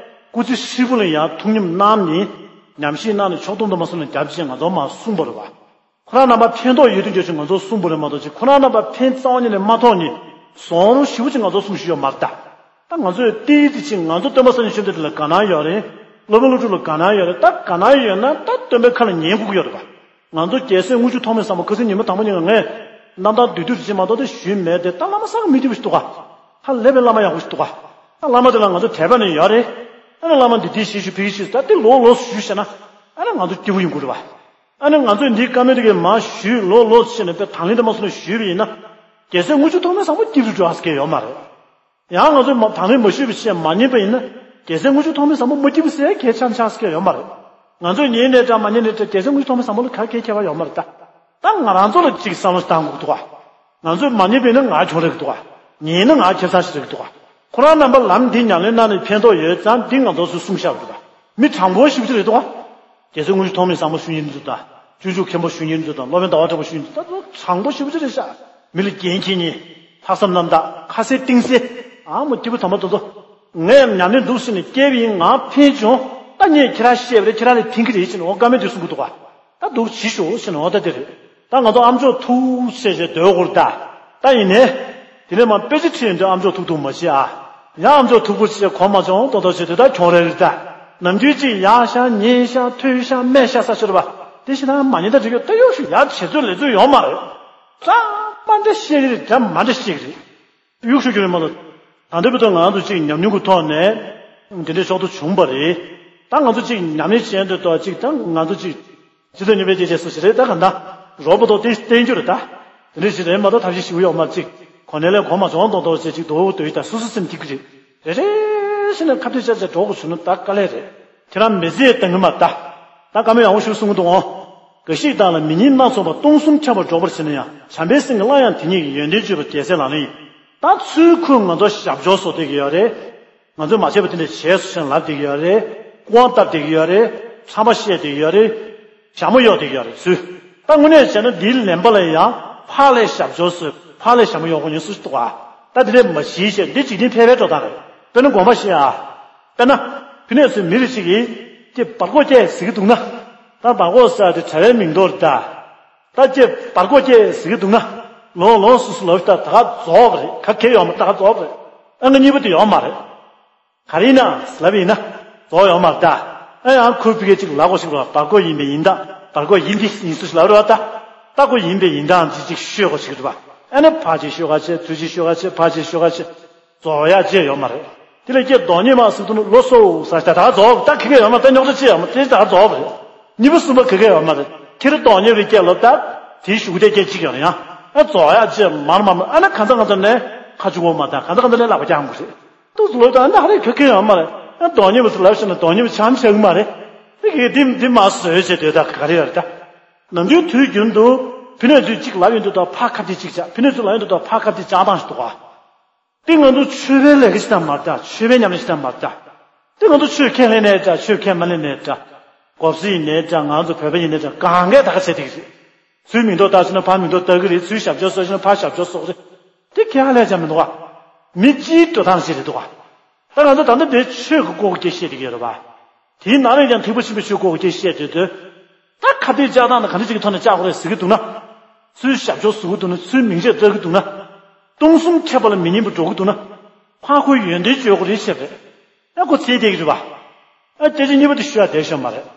སྐུ་ཚེ་ཧྲིལ་པོ་ལ་ཡང་ཐུགས་ཉམས་གནང་ནས་ཉམས་ཞིབ་གནང་ནས་ཕྱོགས་བསྡོམས་དུ་མ་སོང་ནས་རྒྱབ་ཅེས་ང་ཚོ་མར་གསུངས་པ་རེད་བ། ཁོ་རང་རྣམ་པ་ཕན་ཐོགས་ཡོད་དུས་འགྱོད་ཅིག་ང་ཚོ་གསུངས་པ་རེད་མ་གཏོགས་ཅིག་ཁོ་རང་རྣམ་པ་ཕན་རྩ་བ་ཉིད་ནས་མ་ཐོགས་ནས་བཟང་རུང་ཞེ་པོ་ཅིག་ང་ཚོ་གསུང་ཤེས་ཡོད་མ་རེད་ད། ད་ང་ཚོས་ཏིག་ཏིག་ཅིག་ང་ཚོ་སྟོན་པ་སངས་རྒྱས་ཆོས་འདི་ལ་དགའ་སྣང་ཡོད་རེད། སློབ་དཔོན་ཀླུ་སྒྲུབ་ལ་དགའ་སྣང་ཡོད་རེད། ད་དགའ་སྣང་ཡོད་ན་ད་སྟོན་པའི་ཁ་ལ་ཉན་དགོས་ཀྱི་ཡོད་རེད་བ། ང་ཚོ་རྒྱལ་སྲས་དངུལ་ཆུ་ཐོགས་མེད་བཟང་པོ་ཁ་སང་ཉི་མ་དང་པོ་ཉིན་ལ་ངས་རྣམ་ཐར་བསྡུས་བསྡུས་རེ་བྱེད་མ་གཏོགས་དེ་ཞུས་མེད་དེ། ད་བླ་མ་ས་ག་མི་སྐྱིད་པོ་ཞིག་འདུག་ག་ད་ལས་པའི་བླ་མ་ཡག་པོ་ཞིག་འདུག་ག་ད་བླ་མ་དེ་ལ་ང་ཚོ་དད་པ་ནི་ཡོད་རེད། ཨ་ནི་བླ་མ་འདི་འདི་ཞེས་ཞུ་ཕ་གི་ཞུས་ད་དེ་ལོག་ལོག་ཞུས་བྱས་ན་ཨ་ནི་ང་ཚོ་སྐྱིད་པོ་ཡོང་གི་རེད་བ། ཨ་ནི་ང་ཚོས་འདིའི་བཀའ་མོལ་དེ་གའི་མ་ཞུས་ལོག་ལོག་བྱས་ནས་དཔེ་དང་ལེན་དུ་མ་སོང་ནས་ཞུས་པ་ཡིན་ན། རྒྱལ་སྲས་དངུལ་ཆུ་ཐོགས་མེད་བཟང་པོ་སྐྱིད་པོ་འགྲོ་ཨ་ཟེར་གྱི་ཡོད་མ་རེད། ཡང་ང་ཚོས་མ་དང་ལེན་མ་ཞུས་པའི་ཕྱིར་མ་ཉན་པ་ཡིན་ན། རྒྱལ་སྲས་དངུལ་ཆུ་ཐོགས་མེད་བཟང་པོ་མ་སྐྱིད་པོ་ཟེར་གལ་ཆགས་ཆགས་ཟེར་གྱི་ཡོད་མ་རེད། ང་ཚོས་ཉན་ནས་འདྲ་མ་ཉན་ནས་འདྲ་རྒྱལ་སྲས་དངུལ་ཆུ་ཐོགས་མེད་བཟང་པོ་ལ་ག་གེ་ཁྱད་པར་ཡོད་མ་རེད་ད། ད་ང་རང་ཚོ་ལ་ཅིག་བསམ་བློ་བཏང་དགོས་འདུག་ག་ང་ཚོས་མ་ཉན་པ་ཡིན་ན་ང་གྱོང་རེད་འདུག་ག་ཉན་ན་ང་ཁེ་བཟང་ཞིག་རེད་འདུག་ག་ཁོ་རང་རྣམ་པ་ལམ་འདི་ཉམས་ལེན་གནང་ནས་ཕན་ཐོགས་ཡོད་ཙང་འདི་ང་ཚོ་ཚོས་གསུངས་བཞག་པ་རེད་ད། མི་དྲང་པོ་ཞེ་པོ་ཅིག་རེད་འདུག་ག་རྒྱལ་སྲས་དངུལ་ཆུ་ཐོགས་མེད་བཟང་པོ་ཞུ་མཁན་དེ་ཚོ་དང་། སྤྱོད་འཇུག་མཁན་པོ་ཞུ་མཁན་དེ་ཚོ་དང་། སློབ་དཔོན་ཟླ་བ་གྲགས་པ་ཞུ་མཁན་དེ་ཚོ་ད་དྲང་པོ་ཞེ་པོ་ཅིག་རེད་ཤག་མི་ལ་འགན་འཁྱེར་མཁན། ལྷག་བསམ་རྣམ་དག་ཁ་གསལ་གཏིང་གསལ། ཨ་མོ་སྐྱིད་པོ་དམ་པ་དེ་ཚོ། ངས་ཉམས་ལེན་འདུག་ཟེར་ནས་བསྐྱལ་བ་ཡིན། ང་ཕན་བྱུང་། ད་ངས་ཁྱེད་རང་བཤད་པ་རེད། ཁྱེད་རང་ལ་ཕན་གྱི་རེད་ཟེར་ནས་འོ་བཀའ་མོལ་དེ་གསུང་གི་འདུག་ག་ད་འདུག་བྱེད་ཤོག་ཟེར་ནས་འོ་ད་དེ་རེད། ད་ང་ཚོ་ཨ་མཆོག་ཐུགས་ཆེ་ཞེས་འདོད་དགོས་རེད་ད། ད་ཡིན་ནའི། དེ་ནས་མ་དཔེ་ཆ་ཁྲིད་ཡོང་དུས་ཨ་མཆོག་ཐུགས་ཐུགས་མ་བྱེད་ཨ། ཡང་ཨ་མཆོག་ཐུགས་པོ་ཆེ་གོ་མ་བྱུང་ཏོག་ཏོག་བྱེད་དུས་ད་གྱོང་རེ་རེད་ད། ནམ་རྒྱུན་གཅིག་ཡར་བཞེངས་ཉེ་བཞེངས་མཐོ་བཞེངས་དམའ་བཞེངས་ས་ཆ་རེད་པ། དེ་བཞིན་ད་མ་ཉེས་ད་འགྲིག་གི་ད་གཡོག་ཤུགས་ཡར་བྱེད་ཚོད་ལས་ཚོད་ཡོད་མ་རེད། ད་མ་འདྲ་བཤད་ཀྱི་རེད། ད་མ་འདྲ་བཤད་ཀྱི་རེད། གཡུག་ཤུགས་ཀྱི་རེད་མ་གཏོགས། ད་ལྟའི་བར་དུ་ང་ཚོ་གཅིག་ཉམས་མྱོང་གི་ཐོག་ནས་འདི་འདྲའི་ཕྱོགས་སུ་བྱུང་བ་རེད། ད་ང་ཚོ་གཅིག་ཉམས་ལེན་བྱས་འདོད་དོ་གཅིག་ད་ང་ཚོ་གཅིག་སྤྱི་ཚོགས་རྙིང་པའི་སྐད་ཆ་སུ་ཞིག་རེད། ད་ག་ད་རོགས་པ་ཐོག་བསྟན་བསྟན་རྒྱུ་རེད་ད། དེ་འདྲ་ཞིག་རེད་མ་གཏོགས་ཐབས་ཤེས་ཞིག་ཡོད་མ་རེད། གཅིག་གོ་གནས་ལས་གོ་མ་བྱུང་མདོག་མདོག་བྱས་གཅིག་རྡོ་བོ་རྡོ་ཡི་ད་སུ་སུ་སེམས་སྐྱིད་ཀྱི་རེད། རེ་རེ་བཞིན་ནས་ཁ་གཏད་བཅག་བཅག་འགྲོ་དགོས་བྱུང་ན་ད་དཀའ་ལས་རེད། ཁྱེད་རང་མི་ཚེ་གཏང་གི་མ་ད། ད་བཀའ་མོལ་ཡག་པོ་ཞིག་གསུང་གི་འདུག་འོང་། འགའ་ཞིག་བདག་ལ་མི་ཉིད་སྣ་ཚོགས་པ། སྟོང་གསུམ་ཁྱབ་པར་སྒྲོག་པར་བྱེད་ན་ཡང་། བྱམས་པའི་སེམས་ཀྱིས་སླར་ཡང་དེ་ཉིད་ཀྱི། ཡོན་ཏན་བརྗོད་པ་རྒྱལ་སྲས་ལག་ལེན་ཡིན། ད་ཚུར་ཁོས་ང་ཚོ་ཞབས་སྦྱོར་བཟོ་བསྡད་ཀྱི་ཡོད་རེད། ང་ཚོས་མ་བྱས་པ་དེ་འདྲ་བྱས་སོ་ཞེས་ལབ་བསྡད་ཀྱི་ཡོད་རེད། སྐུ་དབང་བཏབ་བསྡད་ཀྱི་ཡོད་རེད། ཁྲམ་པ་བཤད་བསྡད་ཀྱི་ཡོད་རེད། ཞྭ་མོ་གཡོག་བསྡད་ཀྱི་ཡོད་རེད་ཚུལ། ད་དངོས་གནས་བྱས་ན་འདིའི་ལན་པ་ལ་ཡང་ཕར་ལས་ཞབས་སྦྱོར་བཟོས། ཕར་ལས་ཞྭ་མོ་གཡོག་པོ་ཡིན་སུ་ཞིག་འདུག་ག་ད་དེ་འདྲས་མ་བྱེད་ཞེས་འདི་འཇིག་རྟེན་ཕལ་པའི་འགྲོ་སྟངས་རེད། དཔེར་ན་དགོངས་པ་བཞེས་ཨ། དཔེར་ན། ཕ་ནས་ཚུར་མི་རེ་ཞིག་གིས། ཀྱེ་བར་སྐོར་སྐྱེལ་ཟེར་གྱི་འདུག་ན། ད་བར་སྐོར་ཟེར་དེ་གྲྭ་པའི་མིང་འདོགས་རེད་ད། ད་ཀྱེ་བར་སྐོར་སྐྱེལ་ཟེར་གྱི་འདུག་ན། ལོ་ལོ་སུ་སུ་ལབ་ད་ད་ག་རྫོགས་རེད། ག་གེ་ཡོད་མ་ད་ག་རྫོགས་རེད། ཨ་ང་གཉིས་པ་དེ་ཡོད་མ་རེད། ག་རེ་ཡིན་ན་ལབ་ཡིན་ན། རྫོགས་ཡོད་མ་རེད་ད། ཨ་ཡང་ཁོའི་ཕ་གི་ཅིག་ལབ་དགོས་ཞིག་རེད་བ། བར་སྐོར་ཡིན་པས་ཡིན་ད། བར་སྐོར་ཡིན་པས་ཡིན་སུ་ཞིག་ལབ་རེད་བ་ད། ད་ཁོ་ཡིན་པས་ཡིན་ད་ཅིག་ཅིག་ཤོད་དགོས་ཞིག་རེད་བ། ཨ་ནི་ཕར་ཅིག་ཤོད་ག་བྱེད། ཚུར་ཅིག་ཤོད་ག་བྱེད། ཕར་ཅིག་ཤོད་ག་བྱེད། རྫོགས་ཡག་ཅིག་ཡོད་མ་རེད། དེ་ལས་ཀྱེ་སྡོད་མཁན་མ་ཟེར་དུས་ནི་ལོ་སོ་ཟེར་ད་ད་རྫོགས། ད་ཁེ་གེ་ཡོད་མ་ད་རྙོག་དྲ་ཅིག་ཡོད་མ་དེ་ད་རྫོགས་རེད། གཉིས་པ་གསུམ་པ་ཁེ་གེ་ཡོད་མ་རེད། ཁྱེད་རང་སྡོད་མཁན་རེད་ཀྱེ་ལོ་ད། དེའི་གཞུག་དེ་ཀྱེ་གཅིག་ཡོད་རེད་ཡང་། ཨ་རྫོགས་ཡག་ཅིག་མར་མར་མར་ཨ་ནི་གང་ཚ་གང་ཚ་ནས་ཁ་ཆུ་བོ་མ་ད་གང་ཚ་གང་ཚ་ནས་ལག་པ་རྒྱག་དགོས་རེད། ཏུག་ཏུ་ལོ་ད་ཨ་ནི་ཧ་རེ་ཁེ་གེ་ཡོད་མ་རེད། ཨ་སྡོད་མཁན་མ་ཟེར་ལབ་ཤེས་ན་སྡོད་མཁན་མ་ཆམ་ཆག་གི་མ་རེད། དེ་གི་དེ་དེ་མ་བཟོས་བྱས་སྡོད་ད་ག་རེ་ཡོད་རེད་ད། ནམ་རྒྱུན་དུས་རྒྱུན་དུ་ཕ་ནས་ཚུར་གཅིག་ལབ་ཡོང་དུས་ད་ཕར་ཁ་གཏད་གཅིག་བྱ། ཕ་ནས་ཚུར་ལབ་ཡོང་དུས་ད་ཕར་ཁ་གཏད་བྱ་སྟངས་ཤིག་འདུག་ག་དེ་ང་ཚོ་ཆོས་པའི་ལས་ཀ་ཞིག་དང་མ་འདྲ། ཆོས་པའི་ཉམས་ལེན་ཞིག་དང་མ་འདྲ། དེ་ང་ཚོ་ཆོས་ཁས་ལེན་ནའི་འདྲ། ཆོས་ཁས་མ་ལེན་ནའི་འདྲ། གོ་ས་ཡིན་ནའི་འདྲ། ང་ཚོ་བོད་པ་ཡིན་ནའི་འདྲ། གང་གས་ད་ག་བྱེད་བསྡད་ཀྱི་རེད། ཚུར་མིང་འདོགས་བཏགས་ཤེས་ན་ཕར་མིང་འདོགས་བཏགས་ཀྱི་རེད། ཚུར་ཞབས་ཀྱག་བཟོ་ཤེས་ན་ཕར་ཞབས་ཀྱག་བཟོ་གི་རེད། དེ་ཁས་ལེན་བྱ་མི་འདུག་ག་མི་སྤྱིའི་འགྲོ་སྟངས་ཤིག་རེད་འདུག་ག་ད་ང་ཚོ་ད་ལྟ་འདིར་ཆོས་ཀྱི་སྐོར་གྱི་སྐད་བཤད་བསྡད་ཀྱི་ཡོད་རེད་པ། དེའི་ནང་ནས་ཀྱང་ཐེག་པ་ཆེན་པོའི་ཆོས་སྐོར་གྱི་སྐད་བཤད་བསྡད་དུས། ད་ཁ་གཏད་བཅག་སྟངས་ནི་ག་འདྲ་ཅིག་གི་ཐོག་ནས་བཅག་དགོས་རེད་ཟེར་གྱི་འདུག་ན། ཚུར་ཞབས་ཀྱག་བཟོ་གི་འདུག་ན། ཚུར་མིང་ཆད་བཏགས་ཀྱི་འདུག་ན། སྟོང་གསུམ་ཁྱབ་པ་ལ་མི་སྙན་པ་སྒྲོག་གི་འདུག་ན། ཕར་ཁོའི་ཡོན་ཏན་བརྗོད་དགོས་རེད་བཤད་པས། ཨ་ཁོ་ཚེ་བསྡད་ཀྱི་རེད་པ། ཨ་སྐད་ཆ་གཉིས་པ་དེ་ཞུ་ཡག་བསྡད་ཤོར་མ་རེད།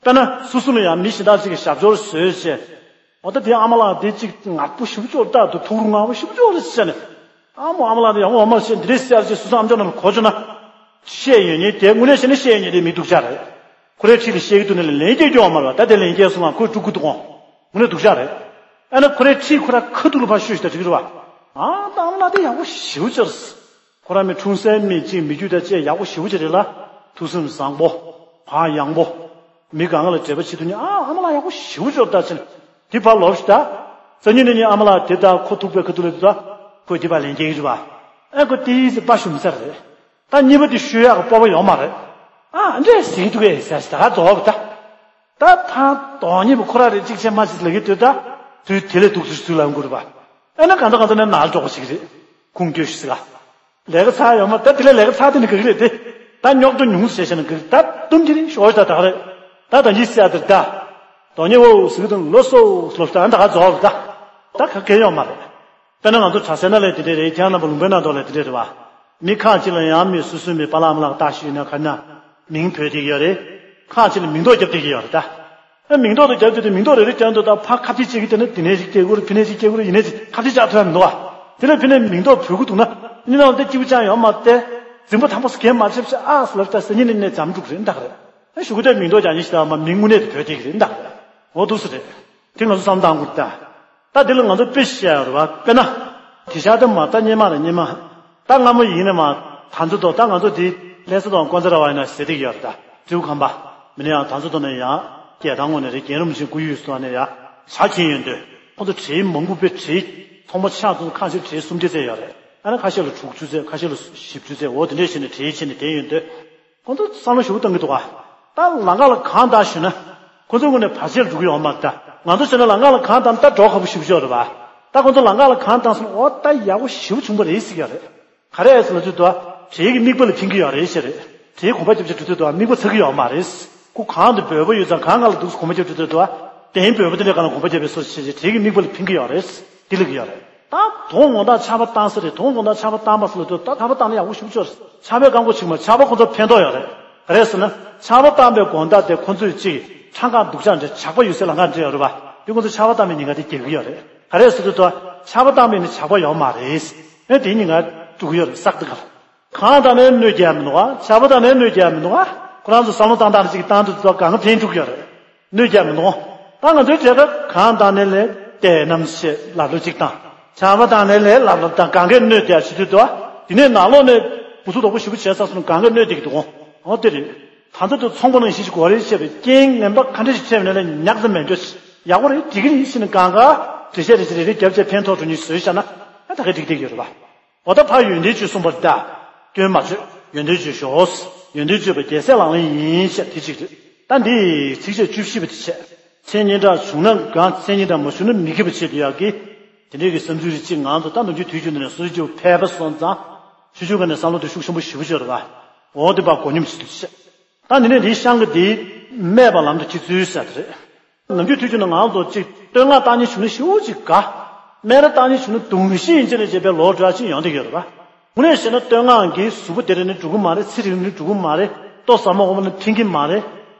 དཔེར་ན་སོ་སོ་ལ་ཡང་མི་གཞན་དག་ཅིག་གིས་ཞབས་ཀྱག་བཟོས་བྱས། འོ་ད་དེ་ཨ་མ་ལགས་དེ་ཅིག་ངར་པོ་ཞེ་པོ་ཅིག་ད་དུ་ཐུགས་རུ་ངར་པོ་ཞེ་པོ་ཅིག་རེད་ཟེར་ནས། ཨ་མོ་ཨ་མ་ལགས་དེ་ཡག་པོ་ཡོད་མ་རེད་ཟེར་འདི་འདྲས་ཟེར་ཅིག་སོ་སོ་ཨམ་ཅོག་ནང་ལ་གོ་བྱུང་ན། བཤད་ཡོད་མཁན་དེ་དངོས་གནས་བཤད་ན་བཤད་ཡོད་མཁན་དེ་མི་སྡུག་ཅག་རེད། ཁོ་རའི་འཁྲིས་ལ་བཤད་ཀྱི་འདུག་ན་ལན་སྐྱེལ་རྒྱུ་ཡོད་མ་རེད་པ། ད་དེ་ལན་སྐྱེལ་སོང་ང་ཁོས་དཀྲུག་གི་འདུག་གོ་དངོས་གནས་སྡུག་ཅག་རེད། ཨ་ནི་ཁོ་རའི་འཁྲིས་ཁོ་ར་ཁ་ཐུག་ལ་ཕར་ཤོད་ཤིག་ད་འགྲིག་གི་རེད་བ། ཨ་ད་ཨ་མ་ལགས་དེ་ཡག་པོ་ཞེ་པོ་ཅིག་རེད། ཁོ་ར་མི་འཁྲུངས་སའི་མི་གཅིག་མི་རྒྱུད་དང་བཅས་ཡག་པོ་ཞེ་པོ་ཅིག་རེད་ལ། ཐུགས་སེམས་བཟང་པོ། བག་ཡངས་པོ། མི་གང་ག་ལ་འབྲེལ་བ་བྱེད་ཐུབ་ནི། ཨ་ཨ་མ་ལགས་ཡག་པོ་ཞེ་པོ་ཅིག་རེད་ད་ཟེར་ནས། དེ་ཕར་ལོག་ཤིག་ད། སང་ཉིན་ནས་ནི་ཨ་མ་ལགས་དེ་ད་ཁོ་ཐུག་པའི་ཁ་ཐུག་ལ་དེ་ད་ཁོས་དེ་ཕར་ལན་སྐྱེལ་གི་རེད་བ། ཨ་ཁོ་དེ་ཡིན་ཟེར་དཔའ་ཞུམ་ས་རེད། ད་གཉིས་པ་དེ་ཤོད་ཡག་གི་སྤོབས་པ་ཡོད་མ་རེད། ཨ་འདྲས་ཟེར་གི་འདུག་གས་ཟེར་ཟེར་ད་ག་རྫོགས་པ་ད། ད་ཕར་དོན་གཉིས་པ་ཁོ་ར་རེད་གཅིག་བྱས་མ་གཅིག་ལབ་ཀྱི་འདུག་ད། དུས་དེ་ལས་སྡུག་ཚུལ་ཚུལ་ལ་འགུར་བ། ཨ་ན་གང་ལྟར་གང་ལྟར་ནས་ནར་འགྲོ་གི་ཞིག་རེད། ཁུངས་སྐྱོལ་ཞིག་ཟེར་ག་ལས་ཀ་ཚར་ཡོད་མ་ད་དེ་ལས་ལས་ཀ་ཚར་དེ་ནི་ག་གི་རེད་དེ། ད་རྙོག་དྲ་ཉུང་ཟེར་བྱས་ན་ག་གི་ད་དུམ་དེ་རིང་ཞོགས་ད་ད་ག་རེད། ད་ད་ཅི་ཟེར་ཡ་དེ་ད། དོན་གཉིས་པ་ཟེར་གི་འདུག་ལོ་སོ་ལོ་ད་ད་ག་རྫོགས་ད། ད་ག་གེ་ཡོད་མ་རེད། དཔེར་ན་ང་ཚོ་གྲྭ་སའི་ནང་ལ་དེ་འདྲས་རེད། ཁྱེད་རྣམ་པ་ལུང་པའི་ནང་དུ་ལ་དེ་འདྲས་རེད་བ། མི་ཁག་ཅིག་ལ་ཡང་མི་སོ་སོའི་མི་པཱ་ལགས་ཨ་མ་ལགས་བཏགས་ཤིག་ཡོད་ན་ག་ན་མིང་བོས་བསྡད་ཀྱི་ཡོད་རེད། ཁག་ཅིག་ལ་མིང་འདོགས་རྒྱབ་བསྡད་ཀྱི་ཡོད་རེད་ད། ཨ་མིང་འདོགས་དེ་རྒྱབ་བསྡད་དུས་མིང་འདོགས་རེ་རེ་རྒྱབ་འདུག་ད་ཕར་ཁ་གཏད་བྱེད་ཀྱི་དེ་ནི་དེ་ནས་ཅིག་སྐྱེ་དགུ་རེད། ཕི་ནས་ཅིག་སྐྱེ་དགུ་རེད། ཡིན་ནས་ཅིག་ཁ་གཏད་བཅག་ཐུབ་ཡ་མི་འདུག་བ། དེ་ལས་ཕི་ནས་མིང་འདོགས་བོས་ཀྱི་འདུག་ན་ནི་ནང་དེ་སྐྱིད་པོ་ཅང་ཡོད་མ་རེད། འཛིང་པོ་དམ་པོ་སྐད་མ་བྱེད་བྱེད་ཨ་སོ་ལབ་ད་སང་ཉིན་ནས་ནས་འཇམ་འགྲོ་གི་རེད་འདུག་རེད། ཨ་གཞུག་གུ་དེ་མིང་འདོགས་རྒྱག་ཉིན་ཞིག་ད་མ་མིང་དངོས་གནས་དེ་བོས་བསྡད་ཀྱི་རེད་འདུག་རེད། འོ་འདུག་སེ་རེད། དེ་ང་ཚོ་བསམ་བློ་བཏང་དགོས་ད། ད་དེ་ལ་ང་ཚོ་དཔེ་བཤད་ཡོད་རེད་བ། དཔེར་ན། དེ་ཤ་དེ་མ་ད་སྙེ་མ་རེད་སྙེ་མ། ད་སྔ་མོ་ཡིན་ནས་མ། ད་ཚོ་དོ་ད་ང་ཚོ་དེ་ལྷ་ས་དང་ཀོང་ཙེ་ར་བ་ཡིན་ན་ཟེར་དེ་ཡོད་རེད་ད། སྤྲེའུ་ཁམས་པ། མི་ནི་ཡང་ད་ཚོ་དོ་ནས་ཡང་། སྐད་དང་ངོ་ནས་རེད། རྒན་རིན་པོ་ཆེ་སྐུ་ཡུལ་སོགས་ནས་ཡང་། ཇ་ཁྱེར་ཡོང་དུས། ཁོ་ཚོ་གྲེ་མང་པོ་དཔེ་གྲེ། ཚོང་པ་ཆགས་ཚོང་ཁ་ཤས་གྲེ་སུམ་བརྒྱ་ཙམ་ཡོད་རེད། ཨ་ན་ཁ་ཤས་ལ་དྲུག་ཅུ་ཙམ། ཁ་ཤས་ལ་བཞི་བཅུ་ཙམ། འོ་དེ་འདྲས་བྱས་ནས་གྲེ་བྱས་ནས་དེ་ཡོང་དུས། ཁོང་ཚོ་བསམ་བློ་ཞེ་པོ་བཏང་གི་འདུག་ག་ད་ལམ་ཁ་ལ་གང་བཏང་ཞུས་ན། ཁོང་ཚོ་ངོས་ནས་བར་ཆད་འགྲོ་གི་ཡོད་མ་རེད་ད། ང་ཚོ་བྱས་ན་ལམ་ཁ་ལ་གང་བཏང་ད་འགྲོ་ཁག་པོ་ཞེ་པོ་ཅིག་ཡོད་རེད་པ། ད་ཁོང་ཚོ་ལམ་ཁ་ལ་གང་བཏང་སོང་ན་འོ་ད་ཡག་པོ་ཞེ་པོ་བྱུང་བ་རེད་ཟེར་གྱི་ཡོད་རེད། ག་རེ་ཟེར་ན་དུས་དུ་བ། གྲེ་གི་རྨིག་པ་ལ་ཕན་གྱི་ཡོད་རེད་ཟེར་རེད། གྲེ་གོམ་པ་རྒྱབ་བྱས་འགྲོ་དུས་དུ་བ་རྨིག་པ་ཚ་གི་ཡོད་མ་རེད། ཁོ་གང་དུ་འབོལ་པོ་ཡོད་ཙང་གང་ག་ལ་འདུག་གོམ་པ་རྒྱབ་འགྲོ་དུས་དུ་བ། གདན་འབོལ་པོ་དེ་འདྲའི་སྒང་ལ་གོམ་པ་རྒྱབ་པའི་སོ་ཞེས་བྱས་གྲེ་གི་རྨིག་པ་ལ་ཕན་གྱི་ཡོད་རེད། དེ་ལ་གི་ཡོད་རེད། ད་དོ་དགོང་དག་ཆར་པ་བཏང་ས་རེད། དོ་དགོང་དག་ཆར་པ་བཏང་པ་སོགས་ལ་ལྟོས། ད་ཆར་པ་བཏང་ན་ཡག་པོ་ཞེ་པོ་ཅིག་རེད། ཆར་པའི་རྐང་འཁོར་ཅིག་མ། ཆར་པ་ཁོ་ཚོར་ཕན་ཐོགས་ཡོད་རེད། ག་རེ་ཟེར་ན། ཆར་པ་བཏང་པའི་དགོང་དག་དེ་ཁོ་ཚོས་ཅིག་ཐང་ག་སྡུག་ཅག་འདྲ་ཇག་པ་ཡོད་སའི་ལམ་ཁ་འདྲ་ཡོད་རེད་པ། དེ་ཁོ་ཚོ་ཆར་པ་བཏང་པའི་ཉེན་ཁ་དེ་རྒྱག་གི་ཡོད་རེད། ག་རེ་ཟེར་དུས་ད་ཆར་པ་བཏང་པའི་ནི་ཇག་པ་ཡོད་མ་རེད། ཨེ་དེའི་ཉེན་ཁ་འགྲོ་གི་ཡོད་རེད། བསགས་དེ་ག་ལ། གང་བཏང་ནའི་གནོད་སྐྱེལ་མི་འདུག་ག་ཆར་པ་བཏང་ནའི་གནོད་སྐྱེལ་མི་འདུག་ག་ཁོ་རང་ཚོ་བསམ་བློ་བཏང་སྟངས་ཅིག་བཏང་དུས་ད་གང་ག་ཕན་འགྲོ་གི་ཡོད་རེད། གནོད་སྐྱེལ་མི་འདུག་ད་ང་ཚོའི་གྲས་ཀ་གང་བཏང་ནའི་ལས་དེ་ནམ་ཞེས་ལབ་ལོ་གཅིག་དང་། ཆར་པ་བཏང་ནའི་ལས་ལབ་ལབ་དང་གང་གས་གནོད་བསྡད་ཡ་བྱེད་དུས་དུ། དེ་ནས་ནང་ལོགས་ནས་འུ་ཐུག་དོག་པོ་ཞེ་པོ་བྱས་ཚར་སོང་། གང་གས་གནོད་བསྡད་ཀྱི་འདུག་གོ་འོ་དེ་རེད། ད་ཚོད་དུ་ཚོང་པ་ནང་བཞིན་ཞིག་དགོས་རེད་བཤད་པའི་རྐྱེན་ངན་པ་ག་འདྲ་ཞིག་འཕྲད་པ་ནས་ལས་ཉག་ཙམ་མེད་འགྲོ། ཡག་པོ་རེད། འགྲིག་གི་རེད་ཟེར་ནས་གང་ག་འགྲེལ་བཤད་རེ་ཞིག་རེ་རེ་རྒྱབ་བྱས་ཕན་ཐོགས་འགྲོ་མཁན་བཟོས་བཞག་ན་ཨ་ད་ག་འགྲིག་བསྡད་ཀྱི་ཡོད་རེད་པ། འོ་ད་ཕར་ཡོན་ཏན་བརྗོད་གསུངས་པ་རེད་ད། སྐྱོན་མ་བརྗོད། ཡོན་ཏན་བརྗོད་ཤོག་ཡོན་ཏན་བརྗོད་པ་རྒྱལ་སྲས་ལག་ལེན་ཡིན་ཞེས་དེ་གཅིག་རེད། ད་འདི་ཚིགས་བཅད་བཅུ་བཞི་པ་དེ་བྱས། མཚན་སྙན་གྲགས་བྱུང་ན་དགའ། མཚན་སྙན་གྲགས་མ་བྱུང་ན་མི་དགེ་བ་བྱེད་དུ་ཡག་གི། དེ་འདྲའི་གི་བསམ་ཚུལ་རེ་གཅིག་ང་ཚོ་ད་ནམ་རྒྱུན་དུས་རྒྱུན་འདི་ནས་སོ་སོའི་སྐྱེ་བོ་ཕལ་པ་སོང་ཙང་། ཆུང་ཆུང་སྒང་ནས་བསམ་བློ་དེ་ཤུགས་ཆེན་པོ་ཞེ་པོ་ཅིག་ཡོད་རེད་པ། འོ་དེ་བ་མགོ་སྙོམས་བྱེད་དུ་བྱས། ད་འདི་ནས་འདིའི་ཤང་གི་འདི་སྨད་པ་ལམ་དུ་ཁྱེད་ཚུལ་ཟེར་དེ་རེད། ནམ་རྒྱུན་དུས་རྒྱུན་ནས་ང་ཚོ་གཅིག་བསྟོད་བསྔགས་བཏང་ཉིན་བྱུང་ན་ཞེ་པོ་ཅིག་དགའ། སྨད་ར་བཏང་ཉིན་བྱུང་ན་གདུང་ཤེས་ཡིན་ཅེས་ནས་བྱས་པའི་ལོག་འགྲོ་ཡ་ཅིག་ཡོང་བསྡད་ཡོད་རེད་པ། དངོས་གནས་བཤད་ན་བསྟོད་བསྔགས་ཀྱི་གཟུགས་པོ་དེ་རིང་ནས་འགྲོ་གི་མ་རེད། ཚེ་རིང་ནས་འགྲོ་གི་མ་རེད། ལྟོ་ཟ་མ་འོངས་པ་ནས་ཕན་གྱི་མ་རེད།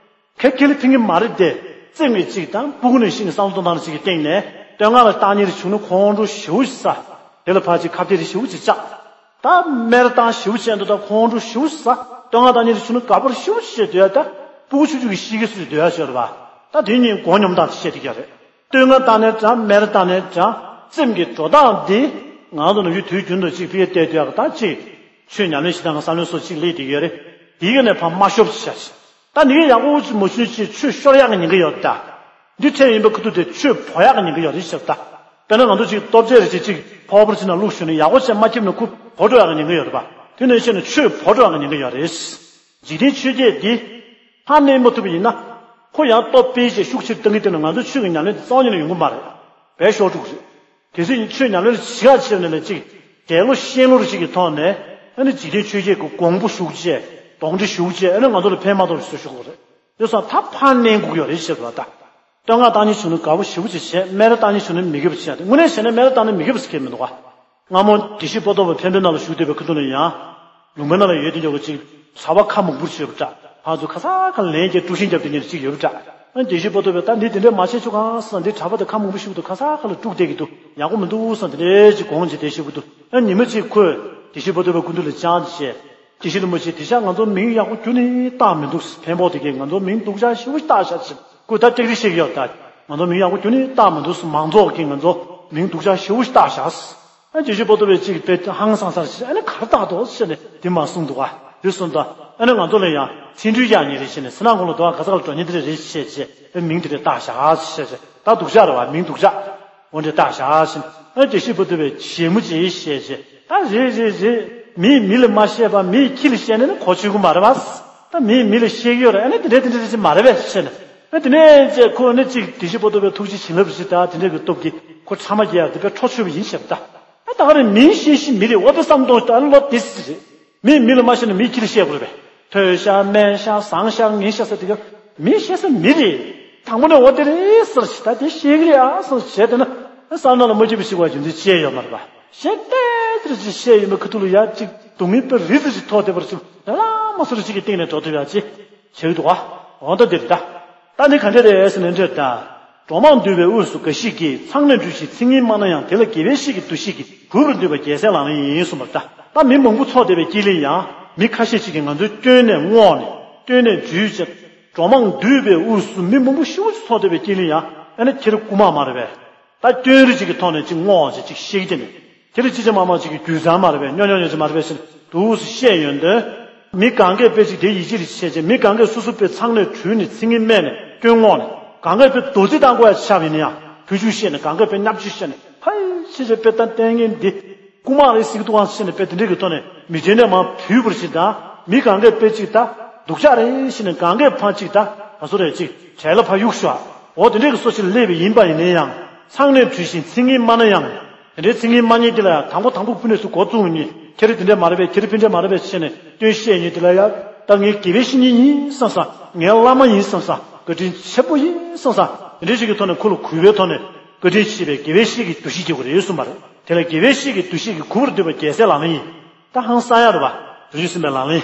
ཁ་ཁྱེར་ལ་ཕན་གྱི་མ་རེད་དེ། སེམས་ཀྱི་གཅིག་དང་ཕྲུ་གུ་ནས་ཤི་ནས་བསམ་བློ་གཏོང་སྟངས་ལ་གཅིག་གི་སྟེང་ནས་བསྟོད་བསྔགས་ལ་བཏང་ཉིན་རེ་བྱུང་ན་ཁོང་ཁྲོ་ཞེ་པོ་ཅིག་ཟ། དེ་ལ་ཕར་ཅིག་ཁ་གཏད་རེ་ཞེ་པོ་ཅིག་བཅག་ད་སྨད་ར་བཏང་ཞེ་པོ་བྱས་འདུག་ད་ཁོང་ཁྲོ་ཞེ་པོ་ཅིག་ཟ། བསྟོད་བསྔགས་བཏང་ཉིན་རེ་བྱུང་ན་དགའ་པོ་རེ་ཞེ་པོ་ཅིག་བྱས་སྡོད་ཡ་ད། ཕྲུ་གུ་ཆུང་ཆུང་གི་གཤིས་ཀ་སུ་ཅིག་སྡོད་ཡ་ཅིག་ཡོད་རེད་པ། ད་དེ་གཉིས་མགོ་སྙོམས་སྟངས་དེ་བཤད་བསྡད་ཀྱི་ཡོད་རེད། བསྟོད་བསྔགས་བཏང་ནའི་འདྲ། སྨད་ར་བཏང་ནའི་འདྲ། སེམས་ཀྱི་འགྲོ་སྟངས་འདི་ང་ཚོ་ནམ་རྒྱུན་དུས་རྒྱུན་དུ་གཅིག་ཕི་ཡ་བལྟས་སྡོད་ཡ་གི་ད་གཅིག་ཆོས་ཉམས་ལེན་བྱེད་སྟངས་ཀྱི་བསམ་བློའི་སོ་གཅིག་སླེབས་བསྡད་ཀྱི་ཡོད་རེད། དེའི་ག་ནས་ཕར་མ་ཤོབ་ཅིག་བྱ་ཞིག་ད་ནི་ཡག་པོ་ཅིག་མ་བྱུང་ཅིག་ཆོས་ཤོར་ཡག་གི་ཉེན་ཁ་ཡོད་ད། འདི་འཕྲད་ཡིན་པའི་ཁ་ཐུག་དེ་ཆོས་བོར་ཡག་གི་ཉེན་ཁ་ཡོད་རེད་ཟེར་ད། དཔེར་ན་ང་ཚོ་ཅིག་ལྟོ་ཆས་རེ་ཅིག་ཅིག་ཕོར་པ་ཅིག་ནང་བླུགས་ཞོན་ནས་ཡག་པོ་བྱས་མ་འཁྱེར་ན་ཁོ་བོར་འགྲོ་ཡག་གི་ཉེན་ཁ་ཡོད་རེད་པ། དེ་ནས་བཤད་ན་ཆོས་བོར་འགྲོ་ཡག་གི་ཉེན་ཁ་ཡོད་རེད། འཇིག་རྟེན་ཆོས་བརྒྱད་འདི་ཕར་གནས་མ་ཐུབ་པ་ཡིན་ན། ཁོ་ཡང་སྟོབས་སྤེལ་བྱས་ཤུགས་ཆེར་བཏང་གི་བསྡད་ན་ང་ཚོ་ཆོས་ཀྱི་ཉམས་ལེན་དེ་རྩ་བ་ཉིད་ནས་ཡོང་གི་མ་རེད། བས་ཤོར་འགྲོ་གི་རེད། དེ་ཚོ་ཡིན་ཆོས་ཉམས་ལེན་ལ་ཞེ་དྲག་བྱས་ནས་ལ་ཅིག་དགེ་བློ་ཤེས་བློ་རེ་ཞིག་གི་ཐོག་ནས་ཨ་ནི་འཇིག་རྟེན་ཆོས་བརྒྱད་ཀྱི་གོང་བུ་ཞུགས་བྱས་གདོན་འདྲེ་ཞུགས་བྱས་ཨ་ནི་ང་ཚོ་ལ་ཕན་མ་ཐོགས་པ་བཟོ་ཤོག་གི་རེད། དེ་སོང་ད་ཕར་གནས་དགོས་ཀྱི་ཡོད་རེད་ཞེས་པ་ད། བསྟོད་བསྔགས་བཏང་ཉིན་བྱུང་ན་དགའ་པོ་ཞེ་པོ་ཅིག་བྱས། སྨད་ར་བཏང་ཉིན་བྱུང་ན་མི་དགེ་བ་བྱས་ཏེ་དངོས་གནས་བྱས་ན་སྨད་ར་བཏང་ན་མི་དགེ་བ་ཟེར་མཁན་མི་འདུག་ག་སྔ་མོ་དགེ་བཤེས་པོ་ཏོ་བ་འཕན་པོའི་ནང་ལ་བཞུགས་བསྡད་པའི་ཁ་ཐུག་ནས་ཡང་། ལུང་པའི་ནང་ལ་ཡོད་དེ་འཇོག་གི་ཅིག་གྲྭ་པ་ཁ་མང་པོར་བྱས་པ་འདྲ། ཕར་ཚུར་ཁ་ས་ཁ་ལན་གྱི་དཀྲུག་ཤིང་རྒྱབ་བསྡད་མཁན་ཅིག་ཡོད་པ་འདྲ། ཨ་དགེ་བཤེས་པོ་ཏོ་བས་ད་འདི་དེ་འདྲས་མ་བྱེད་ཆོག་གང་བསམ། འདི་གྲྭ་པ་དེ་ཁ་མང་པོ་བཞུགས་འདུག་ཁ་ས་ཁ་ལ་དཀྲུག་བསྡད་ཀྱི་འདུག་ཡག་པོ་མི་འདུག་བསམ་དེ་འདྲས་ཅིག་དགོངས་བྱས་བསྡད་བཞག་གི་འདུག་ཨ་ཉི་མ་གཅིག་ཁོས་དགེ་བཤེས་པོ་ཏོ་བའི་སྐུ་མདུན་ལ་བཅར་ཏེ་བྱས། དགེ་བཤེས་རིན་པོ་ཆེ་དེ་ཤག་ང་ཚོ་མིང་ཡག་པོ་ཁྱོན་ནས་བཏགས་མི་འདུག་འཕན་པོ་དེ་གས་ང་ཚོ་མིང་སྡུག་ཅག་ཞེ་པོ་ཞིག་བཏགས་བཞག་ཅིག་ཁོས་ད་ཏིག་རི་བཤད་ཀྱི་ཡོད་ད། ང་ཚོ་མིང་ཡག་པོ་ཁྱོན་ནས་བཏགས་མི་འདུག་མང་ཚོགས་ཀྱིས་ང་ཚོ་མིང་སྡུག་ཅག་ཞེ་པོ་ཞིག་བཏགས་བཞག་ཨ་དགེ་བཤེས་པོ་ཏོ་བས་ཅིག་དཔེ་ཧང་སང་སར་ཞིག་ཨ་ནི་གར་བཏགས་འདུག་ཟེར་ནས་དེ་མ་གསུངས་འདུག་ག་དེ་གསུངས་དུས་ཨ་ནི་ང་ཚོ་ལ་ཡང་ཚིག་འབྲུ་རྒྱག་མཁན་རེད་ཟེར་ནས་སི་ནང་གོང་ལ་འདུག་ག་ག་ས་ག་ལ་འགྲོ་མཁན་དེ་རེད་ཟེར་བྱས་ཨ་མིང་དེ་འདྲ་བཏགས་བཞག་ཟེར་བྱས་ད་སྡུག་ཅག་རེད་བ། མིང་སྡུག་ཅག་འོ་འདྲ་བཏགས་བཞག་ཟེར་ཨ་དགེ་བཤེས་པོ་ཏོ་བས་བྱེད་མུ་བྱེད་བྱས་བྱས་ད་རེད་རེད་རེད། མིས་མི་ལ་མ་བཤད་པ་མིས་ཁྱི་ལ་བཤད་ན་ནི་གོ་ཆོད་ཀྱི་མ་རེད་བ། ད་མིས་མི་ལ་བཤད་ཀྱི་ཡོད་རེད། ཨ་ནི་དེ་འདྲ་དེ་འདྲ་ཅིག་མ་རེད་པས་ཟེར་ནས། ཨ་དེ་ནས་ཅེས་ཁོ་ནི་ཅིག་དགེ་བཤེས་པོ་ཏོ་བས་ཐུགས་རྗེ་བྱིན་རླབས་རེད་ད་དེ་འདྲ་གི་སྟོབས་ཀྱིས་ཁོ་ཕྲ་མ་རྒྱས་ཡག་དེ་དཔེ་འཕྲོ་ཆོད་པ་ཡིན་ཞེས་པ་ད། ཨ་ད་ག་རེ་མིས་ཤེས་ཤེས་མི་རེད། འོ་དཔེ་བསམ་གཏོང་ད་ཨ་ནི་ལོ་དེ་ཟེར་རེད། མིས་མི་ལ་མ་བཤད་ན་མིས་ཁྱི་ལ་བཤད་དགོས་རེད་པས། ཐོས་ཤག་སྨྲས་ཤག་བཟང་ཤག་ངན་ཤག་ཟེར་དེ་ག་མིས་བཤད་ས་མི་རེད། དང་པོ་ནས་འོ་དེ་རེད་ཟེར་ཞིག་ད་དེ་བཤད་གི་རེད་ཨ་ཟེར་བྱས་དེ་ན་ཨ་བསམ་ན་ལ་མ་སྐྱིད་པ་ཞིག་བ་རྒྱུ་མཚན་ཅི་ཡང་ཡོད་མ་རེད་པ། གཞན་ཏོག་ཙམ་ཅིག་བཤད་ཡོད་མེད་ཁ་ཐུག་ལ་ཡ་གཅིག་སྡུག་བསྔལ་དཔེ་རི་ཙམ་ཞིག་ཐོག་བསྡད་པར་ཅིག་ལ་ལ་མ་སུ་རུ་ཅིག་གི་སྟེང་ནས་འགྲོ་ཐུབ་ཡ་ཅིག་བྱེད་ཀྱི་འདུག་ག་འོ་ད་འདིར་ད། ད་འདི་ག་འདྲ་རེད་ཟེར་ན་འདྲ་ད། འགྲོ་མང་འདུས་པའི་དབུས་སུ་འགའ་ཞིག་གིས་མཚང་ནས་འབྲུ་ཞིང་ཚིག་ངན་སྨྲ་ན་ཡང་དེ་ལ་དགེ་བའི་བཤེས་ཀྱི་འདུ་ཤེས་ཀྱིས་གུས་པར་འདུད་པ་རྒྱལ་སྲས་ལག་ལེན་ཡིན་གསུངས་པར་ད། ད་མི་མང་པོ་ཚོགས་བསྡད་པའི་དཀྱིལ་ལ་ཡང་མི་ཁ་ཤས་ཅིག་གིས་ང་ཚོའི་སྐྱོན་ནས་བསྔོགས་ནས་སྐྱོན་ནས་འཇུས་བྱས། འགྲོ་མང་འདུས་པའི་དབུས་སུ་མི་མང་པོ་ཞེ་པོ་ཅིག་ཚོགས་བསྡད་པའི་དཀྱིལ་ལ་ཡང་ཨ་ནི་ཁྱེད་རང་རྐུ་མ་མ་རེད་པས། ད་སྐྱོན་རིགས་གཅིག་གི་ཐོག་ནས་གཅིག་བསྔོགས་བྱས་གཅིག་བཤད་ཀྱི་དེ་ནི། དེ་ལ་ཅི་བྱ་མ་མ་གཅིག་གི་རྒྱུ་མཚན་མ་རེད་པས། སྨྱོ་སྨྱོ་སྨྱོ་ཅིག་མ་རེད་པས་ཟེར་འདུག་སེ་བཤད་ཡོང་དུས། མི་གང་གས་དཔེ་གཅིག་དེ་ཡིད་ཆེས་རེ་བྱས་རྗེས་མི་གང་གས་སོ་སོ་དཔེ་མཚང་ནས་བྲུས་ནས་ཚིག་ངན་སྨྲས་ནས་སྐྱོན་བསྔོགས་ནས་གང་གས་དཔེ་རྡོ་རྗེ་བཏང་དགོས་ཡ་ཆགས་པ་ཡིན་ན་ཡང་བུ་ཆུང་བཤད་ནས་གང་གས་དཔེ་བརྙས་བཅོས་བཤད་ནས་ཕ་ཡི་ཕྱི་ཕྱི་དཔེ་ལྟ་བསྟན་མཁན་འདི་རྐུ་མ་རེད་ཟེར་གི་འདུག་ཨང་ཟེར་ནས་དཔེ་དེ་འདྲས་ཀྱི་ཐོག་ནས་མི་གཞན་ནས་མར་བུད་པར་བྱེད་དང་མི་གང་གས་དཔེ་གཅིག་ད་སྡུག་ཅག་རེད་ཟེར་ནས་གང་གས་ཕ་གཅིག་ད་ང་ཚོ་རེད་གཅིག་གྲལ་ལ་ཕ་གཡུག་ཤོག་འོ་དེ་འདྲས་ཀྱི་སོ་ཞིག་སླེབས་པ་ཡིན་པ་ཡིན་ན་ཡང་མཚང་ནས་བྲུས་ཤིང་ཚིག་ངན་སྨྲ་ན་ཡང་། དེ་འདྲའི་ཚིག་ངན་སྨྲ་མཁན་དེ་ལ་ཡང་དང་པོ་དང་པོ་ཕུ་ནས་སུ་མགོ་བཙུགས་མཁན། ཁྱེད་རང་དེ་འདྲ་མ་རེད་པས། ཁྱེད་རང་ཕི་འདྲ་མ་རེད་པས་ཟེར་ནས་སྐྱོན་བཤད་མཁན་དེ་ལ་ཡང་ད་ངའི་དགེ་བའི་བཤེས་གཉེན་ཡིན་བསམ་བསམ། ངའི་བླ་མ་ཡིན་བསམ་བསམ། བཀའ་དྲིན་ཆེན་པོ་ཡིན་བསམ་བསམ། དེ་འདྲའི་ཞིག་གི་ཐོག་ནས་ཁོ་ལ་གུས་པའི་ཐོག་ནས་བཀའ་དྲིན་ཆེ་བའི་དགེ་བའི་བཤེས་ཀྱི་འདུ་ཤེས་སྐྱེ་དགོས་རེད་གསུངས་པ་རེད། དེ་ལ་དགེ་བའི་བཤེས་ཀྱི་འདུ་ཤེས་ཀྱིས་གུས་པར་འདུད་པ་རྒྱལ་སྲས་ལག་ལེན་ཡིན། ད་ཧང་སང་ཡ་རེད་བ། རིགས་གསུམ་པའི་ལག་ལེན།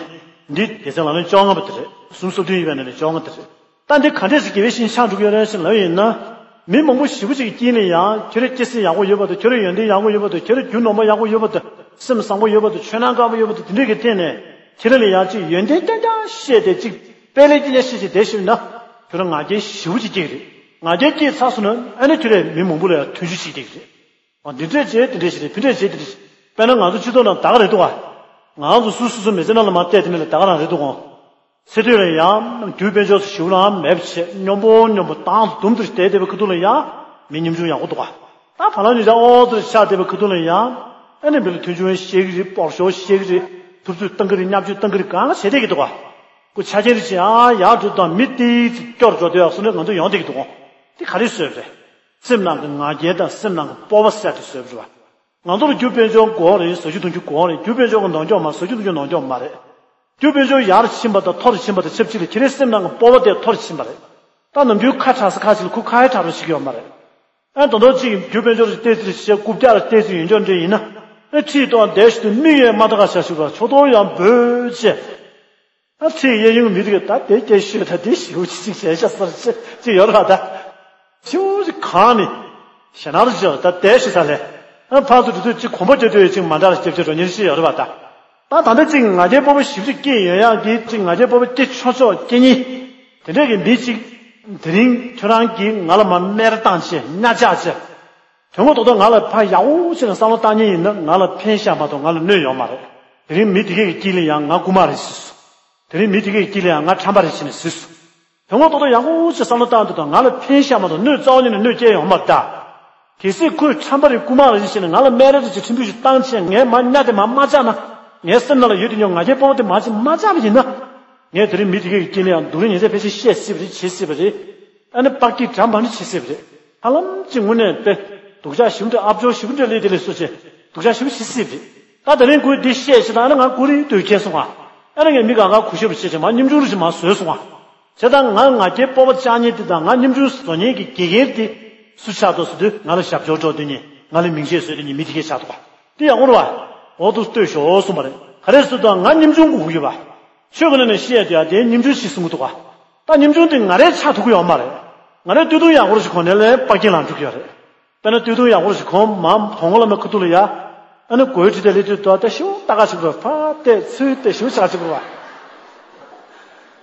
འདི་རྒྱལ་སྲས་ལག་ལེན་བཅོ་ལྔ་པ་དེ་རེད། གསུམ་སོ་བདུན་ཡོད་པའི་ནང་ནས་བཅོ་ལྔ་དེ་རེད། ད་འདི་ག་འདྲས་སེ་དགེ་བའི་བཤེས་གཉེན་ཆགས་འགྲོ་གི་ཡོད་རེད་ཟེར་ལབ་ཡིན་ན། མི་མང་པོ་ཞེ་པོ་ཅིག་གི་དཀྱིལ་ནས་ཡང་ཁྱོད་རའི་སྐྱེ་སྲིད་ཡག་པོ་ཡོད་པ་དང་ཁྱོད་རའི་ཡོན་ཏན་ཡག་པོ་ཡོད་པ་དང་ཁྱོད་རའི་རྒྱུ་ནོར་མ་ཡག་པོ་ཡོད་པ་དང་སེམས་བཟང་པོ་ཡོད་པ་དང་ཆོས་སྣང་དཀར་པོ་ཡོད་པ་དང་དེ་འདྲས་ཀྱི་སྟེང་ནས་ཁྱེད་རང་ལ་ཡང་ཅིག་ཡོན་ཏན་རྐྱང་རྐྱང་བཤད་དེ་ཅིག་དཔེ་ལེགས་ཀྱི་ལེགས་བཤད་ཅིག་བསྡད་ཤེས་ན་ཁྱོད་རང་ང་རྒྱལ་ཞེ་པོ་ཅིག་སྐྱེ་གི་རེད། ང་རྒྱལ་སྐྱེས་ཚར་སོང་ན་ཨ་ནི་ཁྱོད་རས་མི་མང་པོ་ལ་ཡང་མཐུན་འཇུག་བྱེད་བསྡད་ཀྱི་རེད། འོ་འདི་འདྲས་བྱས་དེ་འདྲས་བྱས་རེད། ཕི་འདྲས་བྱས་དེ་འདྲས་བྱས། དཔེར་ན་ང་ཚོ་སྤྱི་ཚོགས་ནང་ད་ག་རེད་འདུག་ག་ང་ཚོ་སུ་སུ་སུ་མི་ཚེ་ནང་ལ་མ་བལྟས་དེ་འདྲས་ལ་ད་ག་རང་རེད་འདུག་ག་ཚེ་སྟོད་ལ་ཡང་རྒྱུ་དཔལ་འབྱོར་སུ་ཞིབ་ལའང་མེད་པ་བྱས་སྙོམས་པོ་སྙོམས་པོ་དང་དུམ་དུ་བསྡད་བསྡད་པའི་ཁ་ཐུག་ལ་ཡང་མི་ཉམ་ཆུང་ཡག་པོ་འདུག་ག་ད་བ་ལང་ཉུ་ཆ་ཨོ་ཙི་ཆགས་བསྡད་པའི་ཁ་ཐུག་ལ་ཡང་ཨ་ནི་མི་ལ་མཐུན་ཆུང་བཤད་གི་རེད། སྤོབས་ཤོག་བཤད་གི་རེད། ཐུབ་ཚོད་བཏང་གི་རེད། བརྙས་བཅོས་བཏང་གི་རེད། གང་བྱས་བསྡད་ཀྱི་འདུག་ག་ཁོ་ཆ་རྐྱེན་རེ་བྱས་ཨ་ཡག་འགྲོ་དང་མི་ཏིག་ཙི་སྐྱོར་འགྲོ་དུས་ཨ་སུ་ནས་ང་ཚོ་ཡོང་བསྡད་ཀྱི་འདུག་ག་དེ་ག་རེ་བཟོས་པ་རེད། སེམས་ནང་གི་ང་རྒྱལ་དང་སེམས་ནང་གི་སྤོབས་པ་ཟེར་དེ་བཟོས་པ་རེད་བ། ང་ཚོར་རྒྱུ་དཔལ་འབྱོར་དགོས་རེད། བཟོ་རྒྱུ་འདོང་རྒྱུ་དགོས་རེད། རྒྱུ་དཔལ་འབྱོར་གྱི་འདོང་འཇོག་མ་བཟོ་རྒྱུ་འདོང་རྒྱུ་འདོང་འཇོག་མ་རེད། རྒྱུ་དཔལ་འབྱོར་ཡར་ཕྱིན་པ་དང་མཐོ་རུ་ཕྱིན་པ་དང་ཆབས་ཅིག་ལ་ཁྱེད་རའི་སེམས་ནང་གི་སྤོབས་པ་དེ་མཐོ་རུ་ཕྱིན་པ་རེད། ད་ནམ་རྒྱུན་ཁ་གྲག་ས་ཁ་ཅིག་ལ་ཁོ་ཁ་ཡ་གྲག་རོགས་ཞིག་ཡོད་མ་རེད། ཨ་ད་དུང་གཅིག་རྒྱུ་དཔལ་འབྱོར་གྱི་ལྟས་ཚུལ་བཤད་རྐུབ་བཀྱག་ལ་ལྟས་ཚུལ་ཡོད་འཇོག་འདྲ་ཡིན་ན། ཨ་ཁྲིད་གཏོང་བསྡད་ཞིག་ཏུ་མིག་ཡས་མ་ད་ག་བྱ་ཞིག་ལ་ཕྱོགས་གཏོང་ཡང་འབོད་ཅེས། ཨ་ཁྲིད་གཡས་གཡོན་མི་རིགས་ད་དེ་སྐད་ཤོད་ད་དེ་ཞིག་ཅིག་ཅིག་བྱས་ཤ་ཟར་ཅིག་ཅིག་ཡོད་ར་ད། ཅིའུ་ཅིག་གང་ནི། ཞེ་ནར་ཅིག་ད་དེ་ཤི་ས་ལས། ཨ་ཕར་ཚུར་དུས་ཚོད་ཅིག་གོམ་པ་རྒྱག་དུས་ཅིག་མ་འདྲ་ར་སྐྱབས་ཆེ་རོ་ཉེར་ཤི་ཡོད་ར་བ་ད། ད་ད་ལྟ་ཅིག་ང་རྒྱལ་སྤོབས་པ་ཞིབ་ཅིག་སྐྱེས་ཡོད་ཡག་གི་ཅིག་ང་རྒྱལ་སྤོབས་པ་སྐྱེ་ཆོག་ཆོག་སྐྱེ་ཉིན། དེ་འདྲས་ཀྱི་མི་ཅིག་དེ་རིང་ཁྱོད་རང་གིས་ང་ལ་མ་སྨད་ར་བཏང་ཆེ་གཉའ་ཆག་ཆེ། དོན་ངོ་ཐོག་ཐོག་ང་ལ་ཕ་ཡག་པོ་ཅིག་ལ་བསམ་བློ་བཏང་ཉིན་ཡིན་ན་ང་ལ་ཕན་ཤག་མ་གཏོགས་ང་ལ་གནོད་ཡོད་མ་རེད། དེ་རིང་མི་དེ་གས་ཀྱི་དཀྱིལ་ལ་ཡང་ང་རྐུ་མ་རེད་ཟེར་སོང་། དེ་རིང་མི་དེ་གས་ཀྱི་དཀྱིལ་ལ་ཡང་ང་ཁྲམ་པ་རེད་ཟེར་ནས་ཟེར་སོང་། དོན་ངོ་ཐོག་ཐོག་ཡག་པོ་ཅིག་བསམ་བློ་བཏང་དུས་དང་ང་ལ་ཕན་ཤག་མ་གཏོགས་གནོད་རྩ་བ་ཉིད་ནས་གནོད་སྐྱེལ་ཡོང་མ་རེད་ད། གལ་སྲིད་ཁོས་ཁྲམ་པ་རེད་རྐུ་མ་རེད་ཟེར་ནས་ང་ལ་སྨད་ར་རེ་ཅིག་ཕྲན་བུ་ཞིག་བཏང་ཆེད་ངས་མ་གཉའ་དེ་མ་མ་བཅག་ན། ངའི་སེམས་ནང་ལ་ཡོད་དེ་ཉོ་ང་རྒྱལ་སྤོབས་པ་དེ་མ་ཅིག་མ་བཅག་པ་ཡིན་ན། ངས་དེ་རིང་མི་དེ་གས་ཀྱི་དཀྱིལ་ལ་ཡང་སྡུག་རུས་ཉེས་ཚད་ཕལ་ཆེར་བཤད་སྲིད་པ་རེད། བྱེད་སྲིད་པ་རེད། ཨ་ནི་པགས་ཀྱི་གྲམ་བ་ནི་བྱེད་སྲིད་པ་རེད། ཧ་ལམ་ཅིག་དངོས་གནས་དཔེ་སྡུག་ཅག་ཞིབ་འདྲ་ཨབ་ཅོག་ཞིབ་འདྲ་ལས་དེ་ལས་སུ་བྱེད་སྡུག་ཅག་ཞིབ་བྱེད་སྲིད་པ་རེད། ད་དེ་རིང་ཁོས་འདི་བཤད་ཞེ་དྲག་ཨ་ནི་ང་ཀུ་རེ་ལྟོས་ཁྱེར་སོང་ང་། ཨ་ནི་ངས་མི་གང་ག་གུས་ཞབས་བྱེད་ཅེས་མ་སྙོམ་ཆུང་རུ་ཞིག་མ་བཟོས་སོང་ང་། བྱས་ཙང་ང་ང་རྒྱལ་སྤོབས་པ་བཅག་མཁན་དེ་དང་ང་སྙོམ་ཆུང་བཟོ་མཁན་གྱི་དགེ་རྒན་དེ་སུ་ཆགས་འདུག་ཟེར་དུས་ང་ལ་ཞབས་ཞུ་འགྲོ་དུས་ནི་ང་ལ་མིང་ཆད་བཟོས་དུས་ནི་མི་དེ་གས་ཆགས་འདུག་ག་དེ་ཡག་པོ་རེད་བ། འོ་དུ་ལྟོས་ཤོག་གསུངས་པ་རེད། ག་རེ་ཟེར་དུས་ང་སྙོམ་ཆུང་གི་གུས་ཡོད་པ། ཆོས་ཀྱི་ནང་ནས་བཤད་དེ་ཡ་དེ་སྙོམ་ཆུང་ཞིག་གསུང་གི་འདུག་ག་ད་སྙོམ་ཆུང་དེ་ང་རས་ཆགས་ཐུབ་ཀྱི་ཡོད་མ་རེད། ང་རས་སྟོད་ཐུང་ཡག་པོ་ཞིག་གོན་ནས་ལས་པགས་ཀྱིན་ལངས་ཐུབ་ཀྱི་ཡོད་རེད། དཔེར་ན་སྟོད་ཐུང་ཡག་པོ་ཞིག་གོན་མ་བོང་བུ་བླ་མའི་ཁ་ཐུག་ལ་ཡ། ཨ་ནི་གོས་ཁྲི་དེ་ལས་དུས་དོ་ད་ཤིའུ་ལྟ་ག་ཞིག་རོ་ཕ་བལྟས་ཚུལ་བལྟས་ཤིའུ་ཆག་ཅིག་རོ་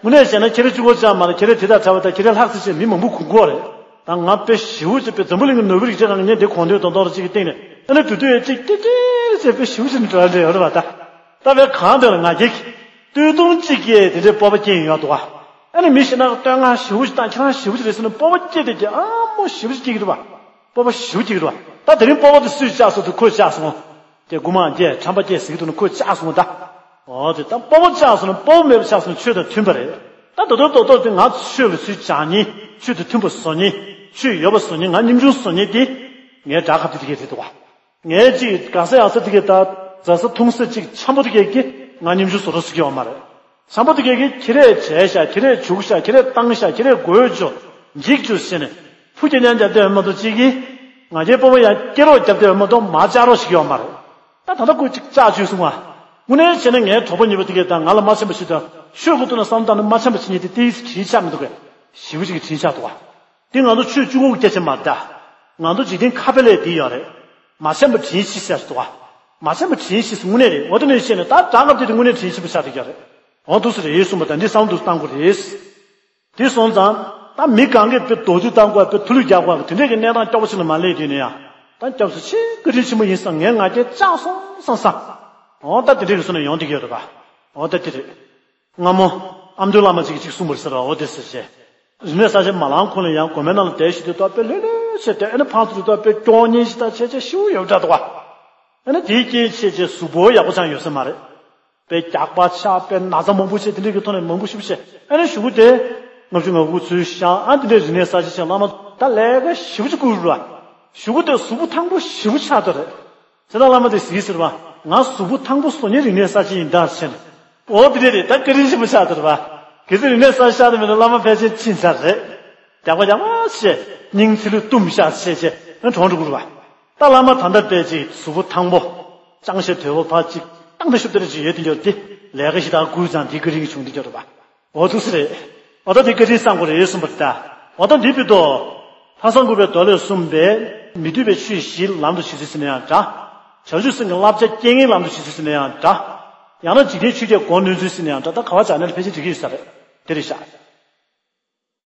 བ། དངོས་གནས་བྱས་ན་ཁྱེད་རེ་གཅིག་པོ་ཅང་མ་རེད། ཁྱེད་རེ་དེ་དག་གྲྭ་པ་དང་ཁྱེད་རེ་ལྷག་ཙི་བྱས་མི་མང་པོ་གོན་གོ་རེད། ད་ང་དཔེ་ཞེ་པོ་ཅིག་དཔེ་འཛམ་བུ་གླིང་གི་ནོར་བུ་རིགས་ཅན་རང་ངས་འདི་གོང་དོན་དོན་དོན་ར་གཅིག་གི་སྟེང་ནས་ཨ་ནི་དུས་དུས་ཡས་གཅིག་ཀྱེ་ཀྱེ་ཟེར་དཔེ་ཞེ་པོ་ཅིག་འདྲ་འདྲ་ཡོད་རེད་བ། ད་ད་བས་གང་དོན་ལ་ང་རྒྱལ་གྱི་སྟོད་ཐུང་གཅིག་གིས་དེ་འདྲའི་སྤོབས་པ་སྐྱེ་ཡོང་ཡག་འདུག་བ། ཨ་ནི་མི་ཞིག་ན་སྟོད་ང་ཞེ་པོ་ཅིག་དང་ཁྱེད་རང་ཞེ་པོ་ཅིག་རེད་ཟེར་ནས་སྤོབས་པ་སྐྱེ་དེ་ཀྱི་ཨ་མོ་ཞེ་པོ་ཅིག་སྐྱེ་གི་རེད་བ། སྤོབས་པ་ཞེ་པོ་སྐྱེ་གི་རེད་བ། ད་དེ་རིང་སྤོབས་པ་དེ་སུས་བཅག་སོང་དུ་ཁོས་བཅག་སོང་། དེ་རྐུ་མ་སྐྱེས་ཁྲམ་པ་སྐྱེས་ཟེར་གི་འདུག་ན་ཁོས་བཅག་སོང་ད། འོ་དེ་ད་སྤོབས་པ་བཅག་སོང་ན་སྤོབས་པ་མེད་པ་ཆགས་སོང་ན་ཆོས་དང་མཐུན་པ་རེད། ད་ད་དུང་ཏོག་ཏོག་དེ་ང་ཆོས་ལ་ཚུར་སྦྱང་ཉིན་ཆོས་དང་མཐུན་པ་བཟོ་ཉིན་ཆོས་ཡོད་པ་བཟོ་ཉིན་ང་སྙོམ་ཆུང་བཟོ་ཉིན་དེ་ངའི་དགྲ་ཁ་ཐུག་དེ་གས་རེད་འདུག་བ། ངའི་ཅིག་དགའ་ས་ཡག་ས་དེ་གས་ད་མཛའ་ས་མཐུང་ས་ཅིག་འཆམ་པོ་དེ་གས་ཀྱི་ང་སྙོམ་ཆུང་བཟོ་རོགས་སུ་སྐྱེ་བ་མ་རེད། འཆམ་པོ་དེ་གས་ཀྱི་ཁྱེད་རས་བྱས་ཤག་ཁྱེད་རས་བྱུག་ཤག་ཁྱེད་རས་བཏང་ཤག་ཁྱེད་རས་དགོས་བྱོས་འཇིག་བྱོས་ཟེར་ནས་ཕུ་རྒྱ་ཉན་རྒྱབ་དེ་མ་གཏོགས་ཅིག་གིས་ང་རྒྱལ་སྤོབས་པ་ཡང་སྐྱེ་རོགས་རྒྱབ་དེ་མ་གཏོགས་མ་བཅག་རོགས་ཤིག་ཡོད་མ་རེད། ད་ད་ལྟ་ཁོས་ཅིག་བཅག་བཅུག་སོང་བ། དངོས་གནས་བྱས་ན་ངའི་གྲོགས་པོ་གཉིས་པོ་དེ་གས་དང་ང་ལ་མ་འཆམ་པ་ཞིག་དང་ཆོས་ཁོ་ཐུག་ན་བསམ་བཏང་ན་མ་འཆམ་པ་ཞིག་གཉིས་དེ་ཏིས་དྲིན་ཆགས་མི་འདུག་གས། ཞེ་པོ་ཅིག་གི་དྲིན་ཆགས་འདུག་བ། དེ་ང་ཚོ་ཆོས་བཅུ་དགུ་སྐད་ཆ་མ་རེད་ད། ང་ཚོ་འཇིག་རྟེན་ཁ་དཔེ་ལས་དེ་ཡོད་རེད། མ་འཆམ་པ་དྲིན་ཤེས་ཟེར་འདུག་བ། མ་འཆམ་པ་དྲིན་ཤེས་དངོས་གནས་རེད། འོ་དེ་ནས་བཤད་ནས་ད་དྲང་སྐབས་དེ་དེ་དངོས་གནས་དྲིན་ཆེན་པོ་ཆགས་བསྡད་ཀྱི་རེད། འོ་འདུག་སེ་རེད་གསུངས་པ་དང་འདི་བསམ་འདུག་བཏང་དགོས་རེད། དེ་སོང་ཙང་ད་མི་གང་གས་དཔེ་རྡོག་རྫིས་བཏང་དགོས་དཔེ་ཐུ་ལུད་རྒྱག་དགོས་དེ་འདྲས་ཀྱི་གནས་སྟངས་སྐྱོ་པོ་ཞིག་ལ་མ་སླེབས་དུས་ནས་ཡང་ད་སྐྱབས་སུ་མཆི་བཀའ་དྲིན་ཆེན་པོ་ཡིན་བསམ་ངས་ང་རྒྱལ་བཅག་སོང་བསམ་བསམ། འོ་ད་དེ་འདྲས་ཀྱི་སོང་ནས་ཡོང་བསྡད་ཀྱི་ཡོད་རེད་པ། འོ་ད་དེ་རེད། སྔ་མོ་ཨ་མདོའི་བླ་མ་ཅིག་གིས་ཅིག་གསུངས་པར་ཟེར་བ་འོ་དེ་ཟེར་བྱས། རིག་གནས་གསར་བརྗེ་མ་ལངས་གོང་ལ་ཡང་དགོན་པའི་ནང་ལ་བསྡད་ཤི་དུས་ད་དཔེ་ལྷོད་ལྷོད་བྱས་ཏེ་ཨ་ནི་ཕར་ཚུར་ད་དཔེ་སྐྱོ་ཉེན་ཞིག་དང་བྱས་བྱས་ཤི་བོ་ཡོད་འདྲ་འདུག་བ། ཨ་ནི་དེའི་རྐྱེན་བྱས་བྱས་གཟུགས་པོ་ཡག་པོ་ཅང་ཡོད་ས་མ་རེད། དཔེ་རྒྱགས་པ་ཆགས་དཔེ་ན་ཚ་མང་པོ་བྱས་དེ་འདྲས་ཀྱི་ཐོག་ནས་མང་པོ་ཤི་བོ་བྱས་ཨ་ནི་གཞུག་གུ་དེ་ལྔ་བཅུ་ང་དགུ་ཚུལ་ཤང་ཨ་དེ་འདྲས་རིག་གནས་གསར་བརྗེ་བྱས་བླ་མ་ད་ལས་ཀ་ཞི་བོ་ཅིག་བསྐུར་ར། གཞུག་གུ་དེ་གཟུགས་པོ་ཐང་པོ་ཞི་བོ་ཆགས་འདུག་རེད། དེ་ལ་བླ་མ་དེས་ཟེར་བ། ང་གཟུགས་པོ་ཐང་པོ་བཟོ་ཉིན་རིག་གནས་གསར་བརྗེ་ཡིན་ད་ཟེར། འོ་དེ་རེད་རེད་ད་བཀའ་དྲིན་ཆེན་པོ་ཆགས་འདུག་རེད་བ། གལ་སྲིད་རིག་གནས་གསར་བརྗེ་ཆགས་དུ་མེད་ན་བླ་མ་ཕལ་ཆེར་ཕྱིན་ཚར་རེད། རྒྱགས་པ་རྒྱགས་མ་བྱས་སྙིང་ཚིལ་ལུ་བཏུམ་བཞག་བྱས་བྱས་ཨ་གྲོངས་འགྲོ་དགོས་རེད་བ། ད་བླ་མ་ད་ལྟ་དཔེ་ཅིག་གཟུགས་པོ་ཐང་པོ། ཅང་ཤེས་དོལ་པོ་ཕར་ཅིག་བཏང་ད་ཤུབ་ད་རེ་ཅིག་ཡོད་དེ་འགྱོ་དེ་ལས་ཀ་ཞིག་དང་བསྐུར་ཙང་དེ་བཀའ་དྲིན་བྱུང་དེ་འགྱོ་རེད་བ། འོ་ཐུགས་སུ་རེད། འོ་ད་དེ་བཀའ་དྲིན་བསམ་དགོས་རེད་གསུངས་པ་རེད་ད། འོ་ད་འདི་བི་དོ། ལྷ་བཟང་གུས་པས་མདོ་ལས་གསུངས་པའི་མི་སྡུག་པའི་ཆོས་བཞི་ལམ་དུ་བྱེད་ཚུལ་ཟེར་ན་ཡང་འདྲ། བྱང་ཆུབ་སེམས་ཀྱི་བསླབ་བྱ་རྐྱེན་ངན་ལམ་དུ་བྱེད་ཚུལ་ཟེར་ན་ཡང་འདྲ། ཡང་ན་འཇིག་རྟེན་ཆོས་བརྒྱད་སྒོ་གནོན་ཚུལ་ཟེར་ན་ཡང་འདྲ་ད་ག་བ་བྱ་ནས་ལ་ཕལ་ཆེར་འགྲིག་གི་ཡོད་ས་རེད། དེ་རེད་ཤག